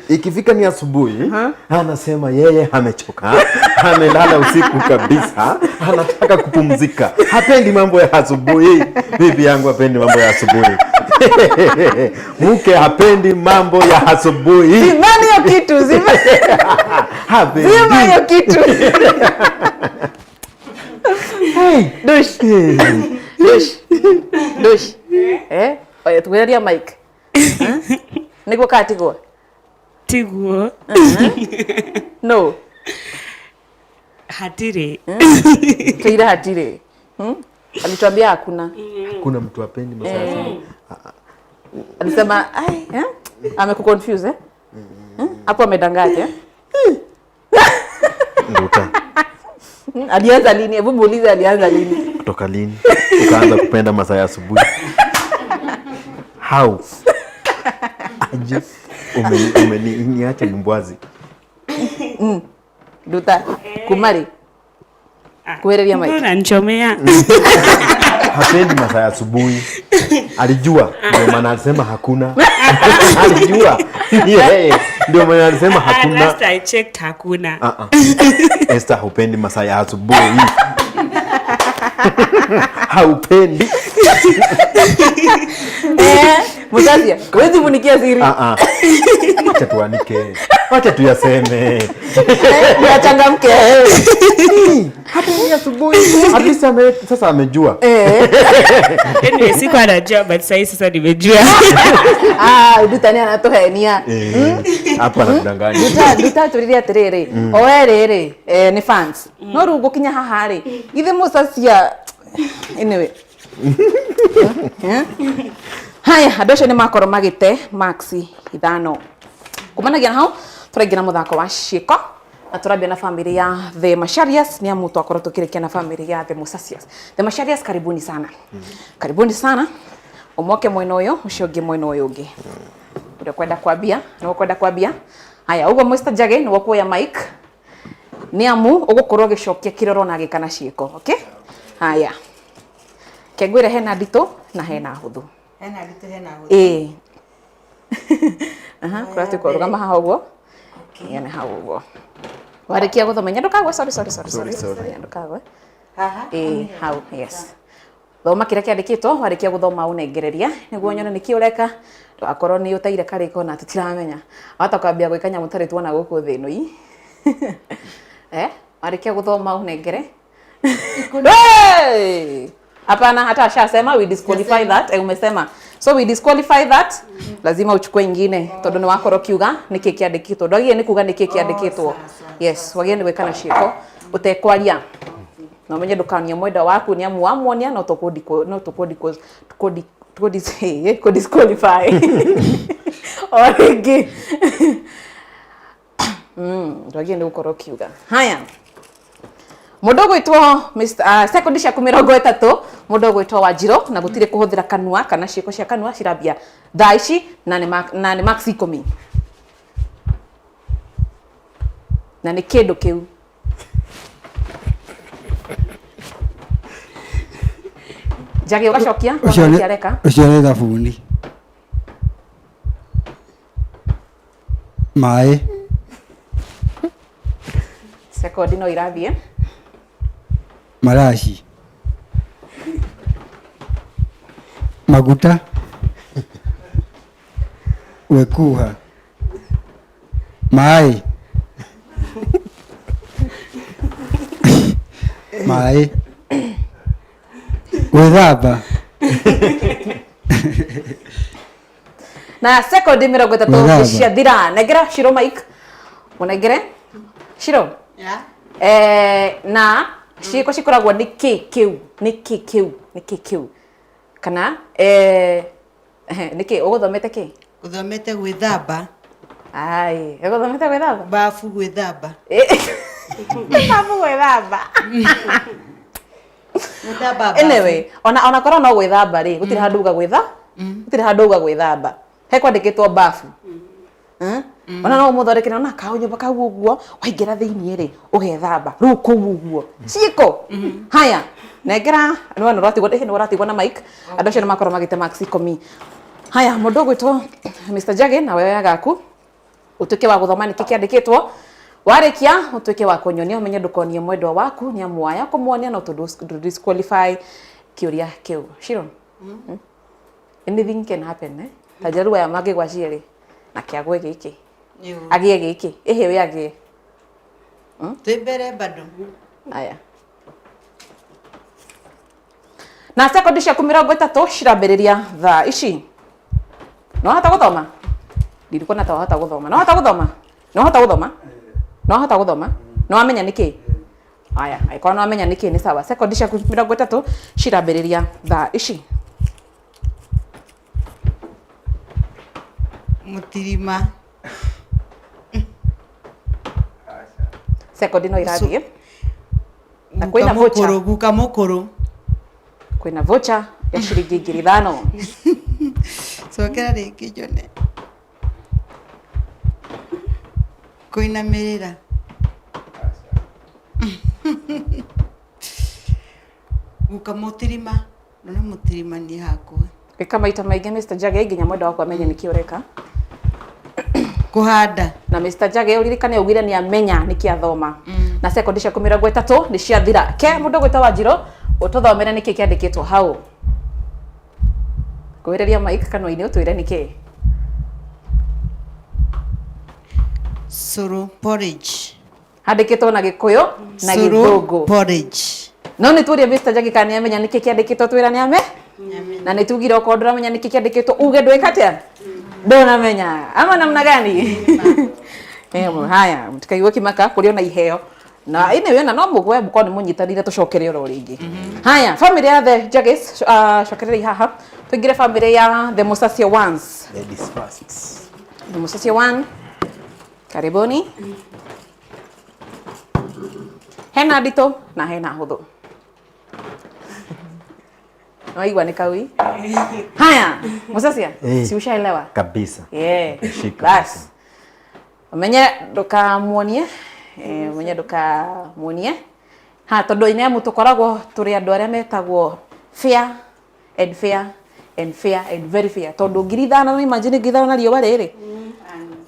Ikifika ni asubuhi anasema yeye amechoka, amelala usiku kabisa, anataka kupumzika. Hapendi mambo ya asubuhi. Bibi yangu hapendi mambo ya asubuhi. Mke hapendi mambo ya asubuhi. Zima hiyo kitu, zima. Hapendi. Zima hiyo kitu. Hey. Dush. Dush. Dush. Oya, tugereria mic. Niguo kana tiguo? Tiguo. No. Hatirĩ. Tuire hatirĩ. Alituambia hakuna. Hakuna mtu hapendi masaa ya asubuhi. Alisema, ai, eh? Amekuconfuse, eh? Hapo amedanganya, eh? Nduta. Alianza lini? Hebu muulize alianza lini? Kutoka lini? Ukaanza kupenda masaa ya asubuhi? How? Aje umeniacha mbwazi. Nduta, kumari. Kuereria mic. Mbona nchomea? Hapendi masaa ya asubuhi. Alijua, ndio maana alisema hakuna. Alijua. Yeye ndio maana alisema hakuna. Last I checked hakuna. Esther hupendi masaa ya asubuhi. Haupendi. Mutasia, huwezi kunikia siri. Wacha tuanike. Wacha tuyaseme. Uyachangamke. Hata ni asubuhi. At least sasa amejua. Anyway, sikuwa najua, but sasa sasa nimejua. Nduta ni anatuhenia. Hapa anatudanganya. Nduta turirie atiriri. O erĩ rĩ, nĩ fans. No rĩu ngũkinya haha rĩ, ithe Musacia anyway. Haya, andũ acio nĩ makorwo magĩte marks ithano. Kumanagia na hau, tũraingĩra mũthako wa ciĩko na tũrambia na family ya The Macharias, nĩ amu twakorwo tũkĩrĩkia na family ya The Musasias. The Macharias, karibuni sana. Karibuni sana. Ũmoke mwena ũyũ, ũcio ũngĩ mwena ũyũ ũngĩ. Ũrĩa ũkwenda kwambia, nĩ ũkwenda kwambia. Haya, ũguo Mr. Njagi nĩ ũkuoya mic. Nĩ amu ũgũkorwo ũgĩcokia kĩrĩa ũrona agĩka na ciĩko, okay? Haya. Kengwĩre hena nditũ na hena hũthũ. Hena nditũ, hena hũthũ. Ĩĩ. Aha, kũratuĩka ũrũgama haha ũguo. Ĩĩ, nĩ hau ũguo. Warĩkia gũthoma, nya ndũkagwe, sorry, sorry, sorry, Sorry, sorry. sorry. Nya ndũkagwe. Haha? Ĩĩ, hau, yes. Thoma kĩrĩa kĩandĩkĩtwo, warĩkia gũthoma ũnengereria, nĩguo nyone nĩkĩ ũreka, ndũgakorwo nĩ ũteire karĩko na tũtiramenya. Wahota kwambia gwĩka nyamũ tarĩ tuona gũkũ thĩ ĩno ii. Warĩkia gũthoma ũnengere. Hey! Hapana, hata ashasema we disqualify that. Umesema. So we disqualify that. Lazima uchukue ingine. Tondu ni wakorwo kiuga niki kiandikitwo. Ndwagie ni kuga niki kiandikitwo. Yes, wagie ni gwika na ciiko utekwaria. Na umenye ndukanie mwenda waku ni amu wamuonia no no tukudisqualify. O rĩngĩ. Ndwagie ni gukorwo kiuga. Haya. Mũndũ ũgwĩtwo Mr. Sekondi ciaku 30, mũndũ ũgwĩtwo Wanjirũ, na gũtirĩ kũhũthĩra kanua kana ciĩko cia kanua cirambia thaa ici na nĩ max 10. Na nĩ kĩndũ kĩu. Njagi ũgacokia ũcio nĩ thabuni. Maĩ. Sekondi no irathiĩ. Maraci. Maguta. Gwĩkuha. Maĩ. Maĩ. Gwĩthamba. Na sekondi 30 ciathira. Nengera Shiro mic. Mũnengere. Shiro. Yeah. Na ciĩko cikoragwo nĩ kĩ kĩu, nĩ kĩ kĩu, nĩ kĩ kĩu. Kana nĩ kĩ ũgũthomete kĩ? Ũthomete gwĩthamba. Ai, ũgũthomete gwĩthamba? Bafu gwĩthamba. Bafu gwĩthamba. Anyway, ona korwo no gwĩthamba rĩ, gũtirĩ handũ uga gwĩtha? Gũtirĩ handũ uga gwĩthamba. He kwandĩkĩtwo bafu. Ona no mũthondekere ona kao nyũmba kau ũguo, waingĩra thĩiniĩ rĩ, ũgethamba. Rĩu kũu ũguo. Ciĩko. Haya, nengera nĩ ũratigwo, nĩ ũratigwo na mic. Andũ acio nĩ makorwo magĩte max 10. Haya, mũndũ ũgwĩtwo Mr. Njagi, nawe oya gaku. Ũtuĩke wa gũthoma nĩkĩ kĩandĩkĩtwo. Warĩkia ũtuĩke wa kũnyonia, ũmenye ndũkonie mwendwa waku nĩ amu waya kũmuonia no tũ disqualify kĩũria kĩu. Shiro. Anything can happen, eh? Ta njaruo aya mangĩgwa cierĩ na kĩagwe gĩkĩ. Agĩe gĩkĩ, ĩhĩ we agĩe. Twĩ mbere bado. Aya. Na sekondi ciaku 30 cirambĩrĩria thaa ici. No wahota gũthoma? Ndirikuona ta wahota gũthoma. No wahota gũthoma? No wahota gũthoma? No wahota gũthoma? No wamenya nĩkĩ? Aya, angĩkorwo no wamenya nĩkĩ nĩ sawa. Sekondi ciaku 30 cirambĩrĩria thaa ici. Mũtirima. Sekondi no irathiĩ. Na kwĩna voucher. Guka mũkũrũ. Kwĩna voucher ya ciringi 5,000. Cokera rĩngĩ njone. Kũinamĩrĩra. Guka mũtirima. Ndona mũtirima niĩ hakwa. Ĩka maita maingĩ Mr. Njagi nginya mwendwa waku amenye nĩkĩ ũreka. Kũhanda. Na Mr. Njagi ũririkane augire nĩ amenya nĩkĩ athoma. Na sekondi ciaku 30 nĩ ciathira. Ke mũndũ ũgwĩtwo Wanjirũ ũtũthomere nĩkĩ kĩandĩkĩtwo hau. Kwĩrĩria mic kanua-inĩ ũtwĩre nĩkĩ. Suru porridge. Handĩkĩtwo na Gĩkũyũ na Gĩthũngũ. Porridge. No nĩ tuorie Mr. Njagi kana nĩ amenya nĩkĩ kĩandĩkĩtwo, twĩra nĩ ame. Na nĩ tugire okorwo ndũramenya nĩkĩ kĩandĩkĩtwo uge ndwĩka atĩa? Ndũnamenya. Ama namna gani? Haya, mũtikaigue kĩmaka kũrĩ ona iheo. Na anyway na no mũgwe mũkorwo nĩ mũnyitanĩire tũcokere oro rĩngĩ. Haya, family ya the Njagis, cokererei haha. Tũingĩre family ya the Musasia ones. Ladies first. The Musasia one. Karibuni. Hena nditũ na hena hũthũ. Waigua nĩ kaui? Haya, Musasia, si ushaelewa? Kabisa. Yeah. Bas. Umenye ndũkamuonie, umenye ndũkamuonie. Ha, tondũ nĩ amu tũkoragwo tũrĩ andũ arĩa metagwo fair and fair and fair and very fair. Tondũ 5,000 no imagine 5,000 na riũa rĩrĩ.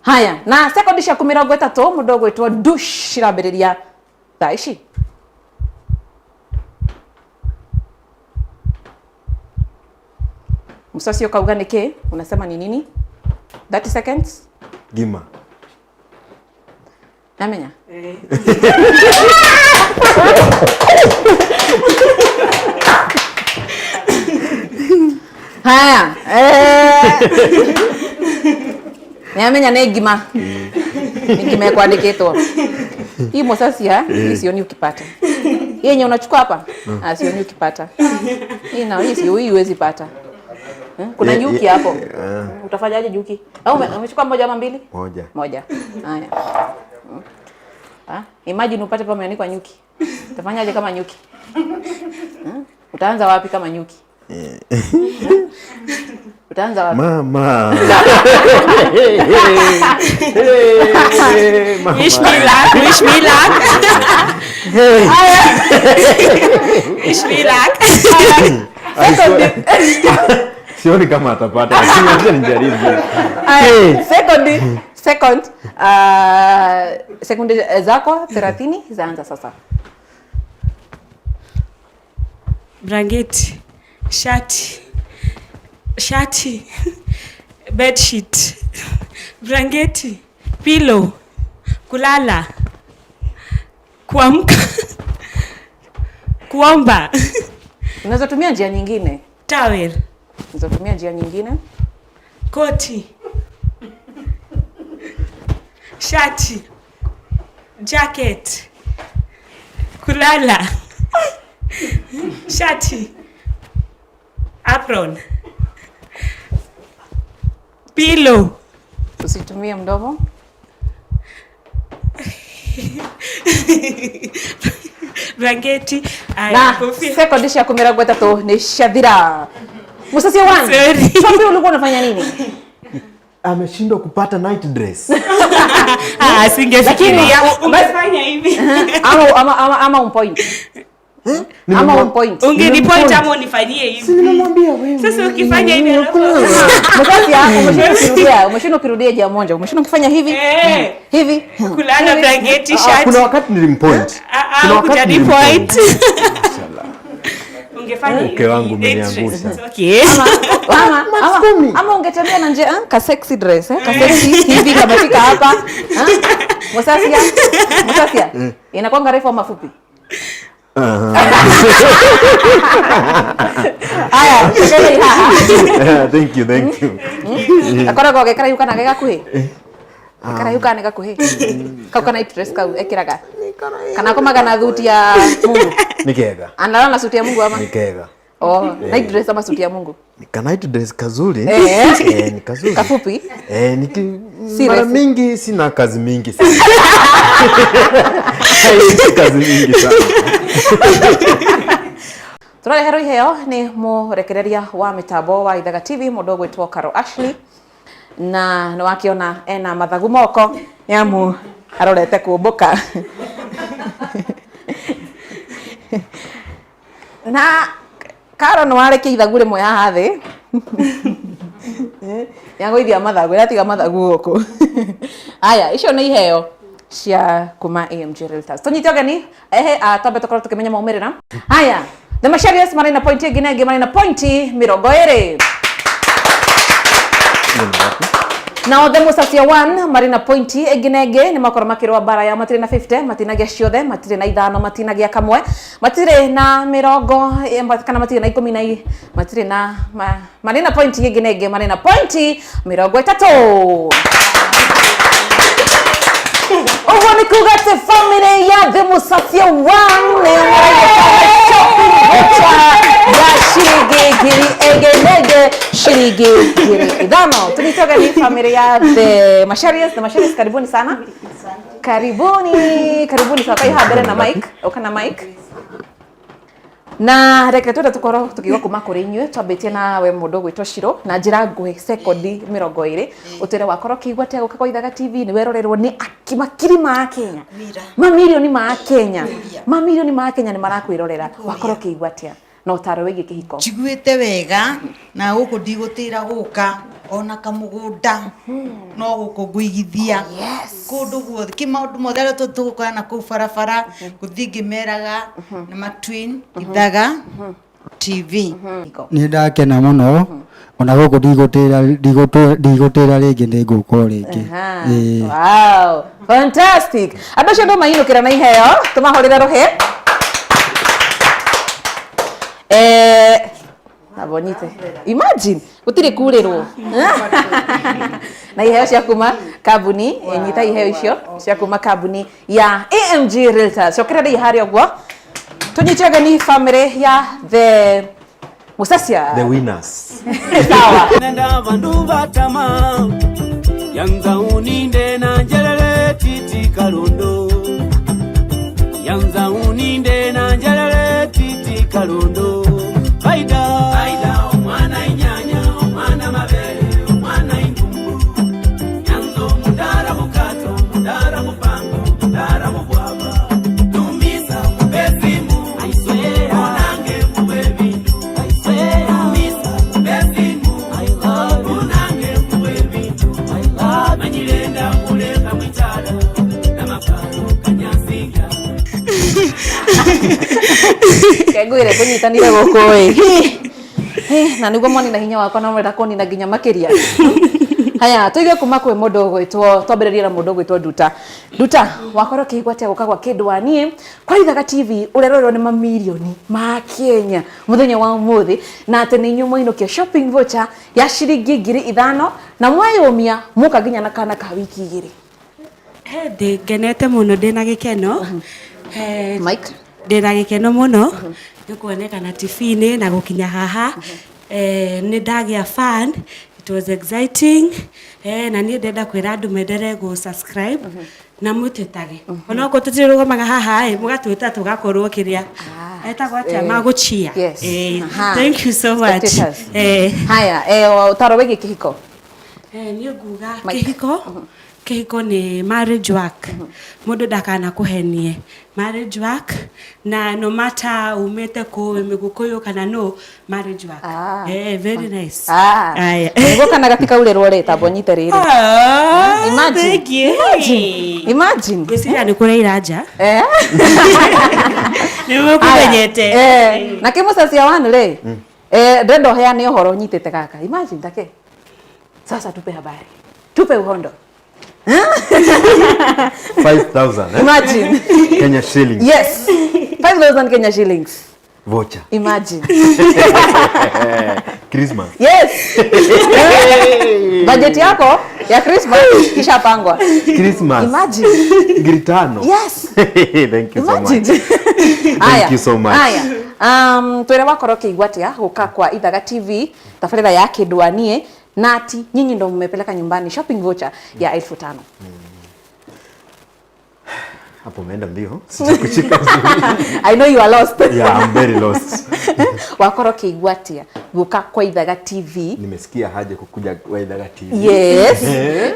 Haya, na sekondi ciaku 30 mũndũ ũgwĩtwo douche cirambĩrĩria thaa ici. Msasi ukauga ni kĩ? Unasema ni nini? 30 seconds. Gima. Namenya? Haya. Nĩamenya nĩ ngima. Nĩ ngima ĩkwandĩkĩtwo. Hii Musasia, hii sioni ukipata. Hii yenye unachukua hapa? Ah, sioni ukipata. Hii na hii sio, hii huwezi pata. Kuna nyuki hapo. Utafanyaje nyuki? Au umechukua moja ama mbili? Moja. Moja. Haya. Ah, imagine upate pale umeandikwa nyuki. Utafanyaje kama nyuki? Utaanza wapi kama nyuki? Utaanza wapi? Mama. Hey, mama. Wish me luck, wish me luck. Hey. Wish me luck. Sioni kama atapata, lakini acha nijaribu. Aya, second, sekunde zako 30 zaanza sasa. Blanketi, shati, bedsheet, blanketi, pillow, kulala, kuamka, kuomba. Unaweza tumia njia nyingine. Towel. Unaweza tumia njia nyingine. Koti, shati, jacket, kulala, shati, apron, pillow. Usitumie mdomo. Blanketi, Na kofia. sekondi cia 30 ni ciathira. Musasi one. Sorry. Tuambie ulikuwa unafanya nini? Ameshindwa kupata night dress. Singefikiria. Lakini, Ungefanya hivi. Ama umpoint. Ama umpoint. Ungenipoint ama unifanyie hivi. Si nimemwambia wewe. Sasa ukifanya hivi alafu Musasi, umeshindwa ukirudia jambo moja. Umeshindwa ukifanya hivi. Hivi. Kulala, blanketi, shati. Kuna wakati nilimpoint. Kuna wakati Hujanipoint. nilimpoint. Ungefanya hivi. Mke wangu umeniangusha. It's okay. Ama ungetembea na nje, ka sexy dress, ka sexy hivi kamefika hapa. Musasia. Inakuwa refu ama fupi? Aya, shikeni haha. Thank you, thank you. Akoragwo agĩkara kana ge gakuhĩ? Karaihu kana nĩ gakuhĩ? Kau kana dress kau ekĩraga? Kana akomaga na thuti ya Mungu? Ni kega. Analala na suti ya Mungu ama? Ni kega. Oh, night dress ama suti ya Mungu? Ni ka night dress kazuri. Ni kazuri. Kafupi? Niki Si mara refu. mingi sina kazi mingi sana. Si kazi mingi sana. Tũrareherwo iheo nĩ mũrekereria wa mĩtambo wa Ithaga TV mũndũ ũgwĩtwo Carol Ashley, na nĩ wakĩona ena mathagu moko nĩamu arorete kũmbũka. Na Carol nĩ warekia ithagu rĩmwe haha thĩ. Nĩagũithia mathagu, nĩatiga mathagu gũkũ. Aya, icio nĩ iheo cia kuma AMG Realtors. Tũnyite ũgeni, twambe tũkorwo tũkĩmenya maumĩrĩra. Aya, The Macharias marĩ na pointi ĩngĩ na ĩngĩ, marĩ na pointi 20. Nao The Musasia 1 marĩ na pointi ĩngĩ na ĩngĩ, nĩ makorwo makĩrũa mbara ya matirĩ na 50, matinagĩa ciothe, matirĩ na 5, matinagĩa kamwe, matirĩ na mĩrongo, kana matirĩ na ikũmi na matirĩ na marĩ na pointi ĩngĩ na ĩngĩ, marĩ na pointi 30. Ũguo nĩ kuga atĩ family ya The Musasia 1 nĩ shopping voucher ya shilingi ngiri ĩngĩ na ĩngĩ, shilingi 5,000. Tunitoka ni family ya The Macharias. The Macharias, karibuni sana. Karibuni, karibuni sana. Kai habere na mic, oka na mic. Na reke twende tukorwo tukiigua kuma kũrĩ inyuĩ, twambĩtie na we mũndũ ũgwĩtwo Shiro na njĩra nguhĩ sekondi 20, ũtwĩre wakorwo ũkĩigua atĩa gũka kwa Ithaga TV, nĩ werorerwo nĩ makiri ma Kenya, mamirioni ma Kenya, mamirioni ma Kenya nĩ marakwĩrorera, wakorwo ũkĩigua atĩa na ũtaro wĩgiĩ kĩhiko? Njiguĩte wega na gũkũ ndigũtĩra gũka ona kamũgũnda no gũkũ ngũigithia kũndũ guothe kĩ maũndũ mothe arĩa tũgũkorana na kũu barabara gũthiĩ ngĩmeraga na matwin Ithaga TV. Nĩ ndakena mũno ona gũkũ ndigũtĩra rĩngĩ, nĩ ngũka o rĩngĩ. Wow, fantastic. Andũ acio andũ mainũkĩra na iheo, tũmahũrĩre rũhĩ. Abonyite. Imagine, gũtirĩ kurĩrwo. Na iheo cia kuma kambuni, nyita iheo icio cia kuma kambuni ya AMG Realtors. Cokereria harĩa ũguo. Tũnyite ũgeni family ya The Musasia. The winners. Sawa. Nenda vandu vatama yanza uninde na njelele titi karundo yanza uninde Kengwire tũnyitanire gũkũ ĩ na nĩguo mwanina hinya wakwa na mwenda kũnina nginya makĩria. Haya, tuige kuma kwĩ mũndũ ũgwĩtwo, twambĩrĩrie na mũndũ ũgwĩtwo Nduta. Nduta, wakorwo ũkĩigua atĩa gũka gwa kĩndũ wa niĩ kwa Ithaga TV ũrerorerwo nĩ mamirioni ma Kenya mũthenya wa ũmũthĩ, na atĩ nĩ inyuĩ mwainũkia shopping voucher ya ciringi 5,000 na mweyũmia mũka nginya na kana ka wiki 2. Ndĩ ngenete mũno, ndĩna gĩkeno. Mike? Ndĩna gĩkeno mũno nĩ kuonekana TV-inĩ na gũkinya haha. Nĩ ndagĩa fan, it was exciting. Na niĩ ndenda kwĩra andũ menderee gũ subscribe na mũtwĩtage. Onokorwo tũtirũgamaga haha ĩ, mũgatwĩta tũgakorwo kĩrĩa. Etagwo atĩa? Magũchia. Yes. Thank you so much. Spectators. Haya, ũtaro wĩgiĩ kĩhiko. Niĩ nguga kĩhiko, kĩhiko nĩ marriage work. Mũndũ ndakana kũhenie. Marriage work na no matter umĩte kũ, wĩ Mũgĩkũyũ kana no, marriage work. Very nice. Aya. Nĩguo kana gatikaurĩrwo rĩ, tamba ũnyite rĩrĩ. Imagine. Thank you. Imagine. Imagine. Ngwĩciria nĩ kũraira nja. Nĩ mũkũmenyete. Na kĩmũcacia wanu rĩ, ndĩrenda ũheane ũhoro ũnyitĩte gaka. Imagine take. Sasa tupe habari. Tupe uhondo. 5,000, eh? Imagine. Kenya shillings. Yes. 5,000 Kenya shillings. Voucher. Imagine. Christmas. Yes. Budget yako ya Christmas ishapangwa. Christmas. Imagine. 5,000. Yes. Thank you so much. Imagine. Thank you so much. Haya. Twere wakorwo ũkĩigua atĩa gũka kwa Ithaga TV tabarĩra ya kĩndũ wa niĩ na ati nyinyi ndo mmepeleka nyumbani shopping voucher ya 5,000. Hapo umeenda mbio. Sijakushika vizuri. I know you are lost. Yeah, I'm very lost. Wakorwo ũkĩigua atĩa gũka kwa Ithaga TV? Nimesikia haja kukuja kwa Ithaga TV. Yes.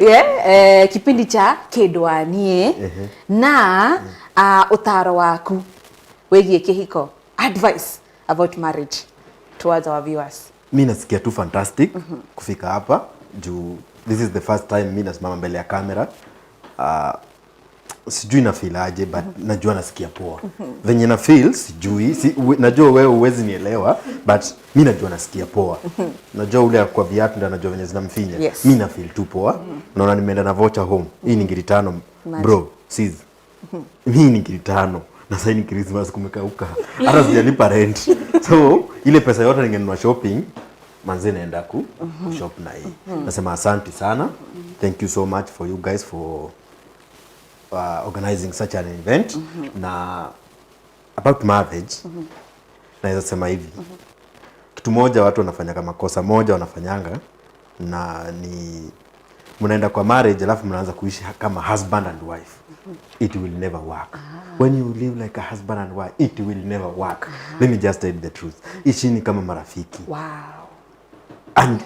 Yeah, kipindi cha kĩndũ wa niĩ na ũtaro waku wĩgiĩ kĩhiko, advice about marriage towards our viewers. Mi nasikia tu fantastic kufika hapa juu this is the first time mi nasimama mbele ya kamera. Sijui na feel aje but najua nasikia poa. Venye na feel sijui, najua wewe huwezi nielewa but mi najua nasikia poa. Najua ule kwa viatu ndio anajua venye zinamfinya. Yes. Mi na feel tu poa. Naona nimeenda na voucher home. Hii ni 5,000 bro, sis. Hii ni 5,000. Na sasa ni Christmas kumekauka. Hata sijalipa rent. So ile pesa yote ningenunua shopping manze naenda ku shop na hii. Nasema asante sana. Thank you so much for you guys for organizing such an event. Na about marriage, naweza sema hivi. Kitu moja watu wanafanya kama kosa moja wanafanyanga na ni mnaenda kwa marriage alafu mnaanza kuishi kama husband and wife. It will never work. When you live like a husband and wife, it will never work. Let me just tell you the truth. Ishini kama marafiki. Wow. And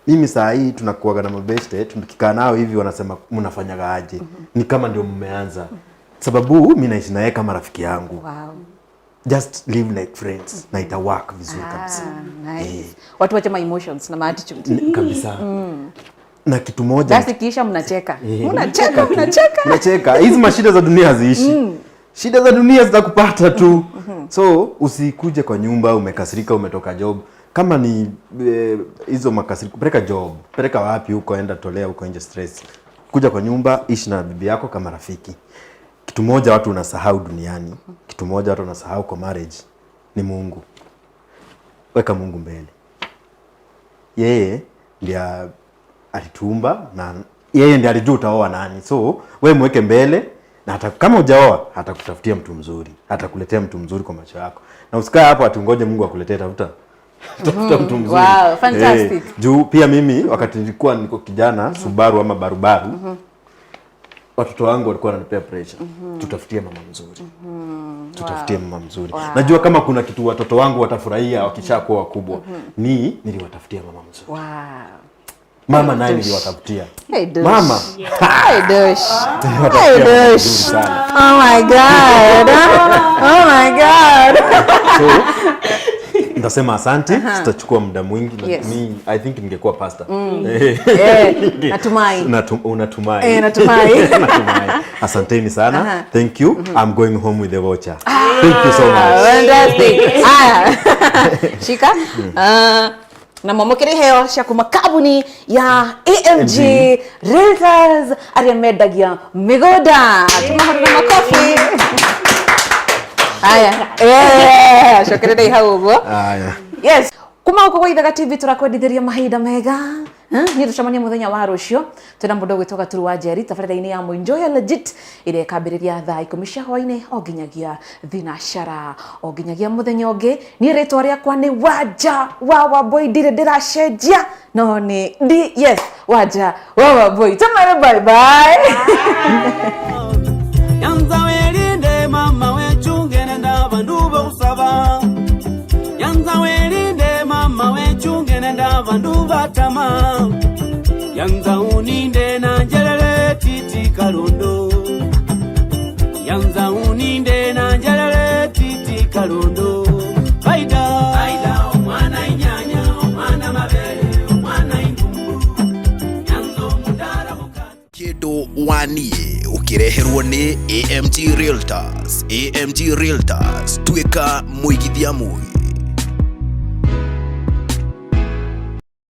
mimi saa hii tunakuaga na mabeste, tukikaa nao hivi wanasema mnafanyaga aje? Ni kama ndio mmeanza. Sababu mimi naishi naye kama rafiki yangu. Wow. Just live like friends na ita work vizuri kabisa. Nice. Watu wache ma emotions na ma attitude. Kabisa. Na kitu moja basi kisha mnacheka. Mnacheka, mnacheka. Mnacheka. Hizi mashida za dunia haziishi. Shida za dunia zitakupata tu. So usikuje kwa nyumba umekasirika, umetoka job. Kama ni hizo makasiriko, peleka job, peleka wapi huko, enda tolea huko nje stress. Kuja kwa nyumba, ishi na bibi yako kama rafiki. Kitu moja watu unasahau duniani, kitu moja watu unasahau kwa marriage ni Mungu. Weka Mungu mbele. Yeye ndiye alituumba na yeye ndiye alijua utaoa nani. So wewe mweke mbele na hata kama hujaoa atakutafutia mtu mzuri, atakuletea mtu mzuri kwa macho yako. Na usikae hapo atungoje Mungu akuletee, tafuta tafuta mtu mzuri. Wow, fantastic. Juu pia mimi wakati nilikuwa niko kijana Subaru ama barubaru, watoto wangu walikuwa wananipea pressure. Tutafutie mama mzuri. Tutafutie mama mzuri. Wow. Najua kama kuna kitu watoto wangu watafurahia wakishakuwa wakubwa, ni niliwatafutia mama mzuri. Wow. Mama naye niliwatafutia. Hey, Dush. Mama. Hey, Dush. Niliwatafutia Hey, mama Dush. mzuri sana. Oh my God. Oh my God. So, Nitasema asante, Aha. sitachukua muda mwingi na Yes. mi, I think ningekuwa pastor. Eh, natumai. Unatumai. Eh, natumai. Natumai. Asanteni sana. Aha. Thank you. I'm going home with the voucher. Thank you so much. Fantastic. Aya. Shika. Ah, na mwamũkĩre iheo cia kuma kambuni ya AMG Realtors arĩa mendagia mĩgũnda. Tũmahũrĩre makobi. Aya. Eh, cokererei hau ũguo. Aya. Yes. Kuma gũkũ gwa Ithaga TV tũrakwendithĩria mahinda mega. Niĩ tũcemanie mũthenya wa rũciũ twĩna mũndũ ũgwĩtwo Gaturu wa Njeri tabarĩra-inĩ ya Mũinjoya Legit ĩrĩa ĩkambĩrĩria thaa 10 cia hwaĩ-inĩ o nginyagia thinacara o nginyagia mũthenya ũngĩ. Niĩ rĩtwa rĩakwa nĩ Wanja wa Wambũi, ndirĩ ndĩracenjia no nĩ ndi yes Wanja wa Wambũi. Tũmere bye bye. Yanza welinde mama wechunge nenda vandu vokusava. Yanza welinde mama wechunge nenda vandu vatama. Yanza uninde na njelele titi kalundo. Yanza uninde na njelele titi kalundo. Faida faida omwana inyanya omwana mabele omwana indumbu. Yanzo mudara muka. Kĩndũ waniĩ ũkĩreherwo nĩ AMG Realtors. AMG Realtors, tuĩka mũigithia mũgĩ.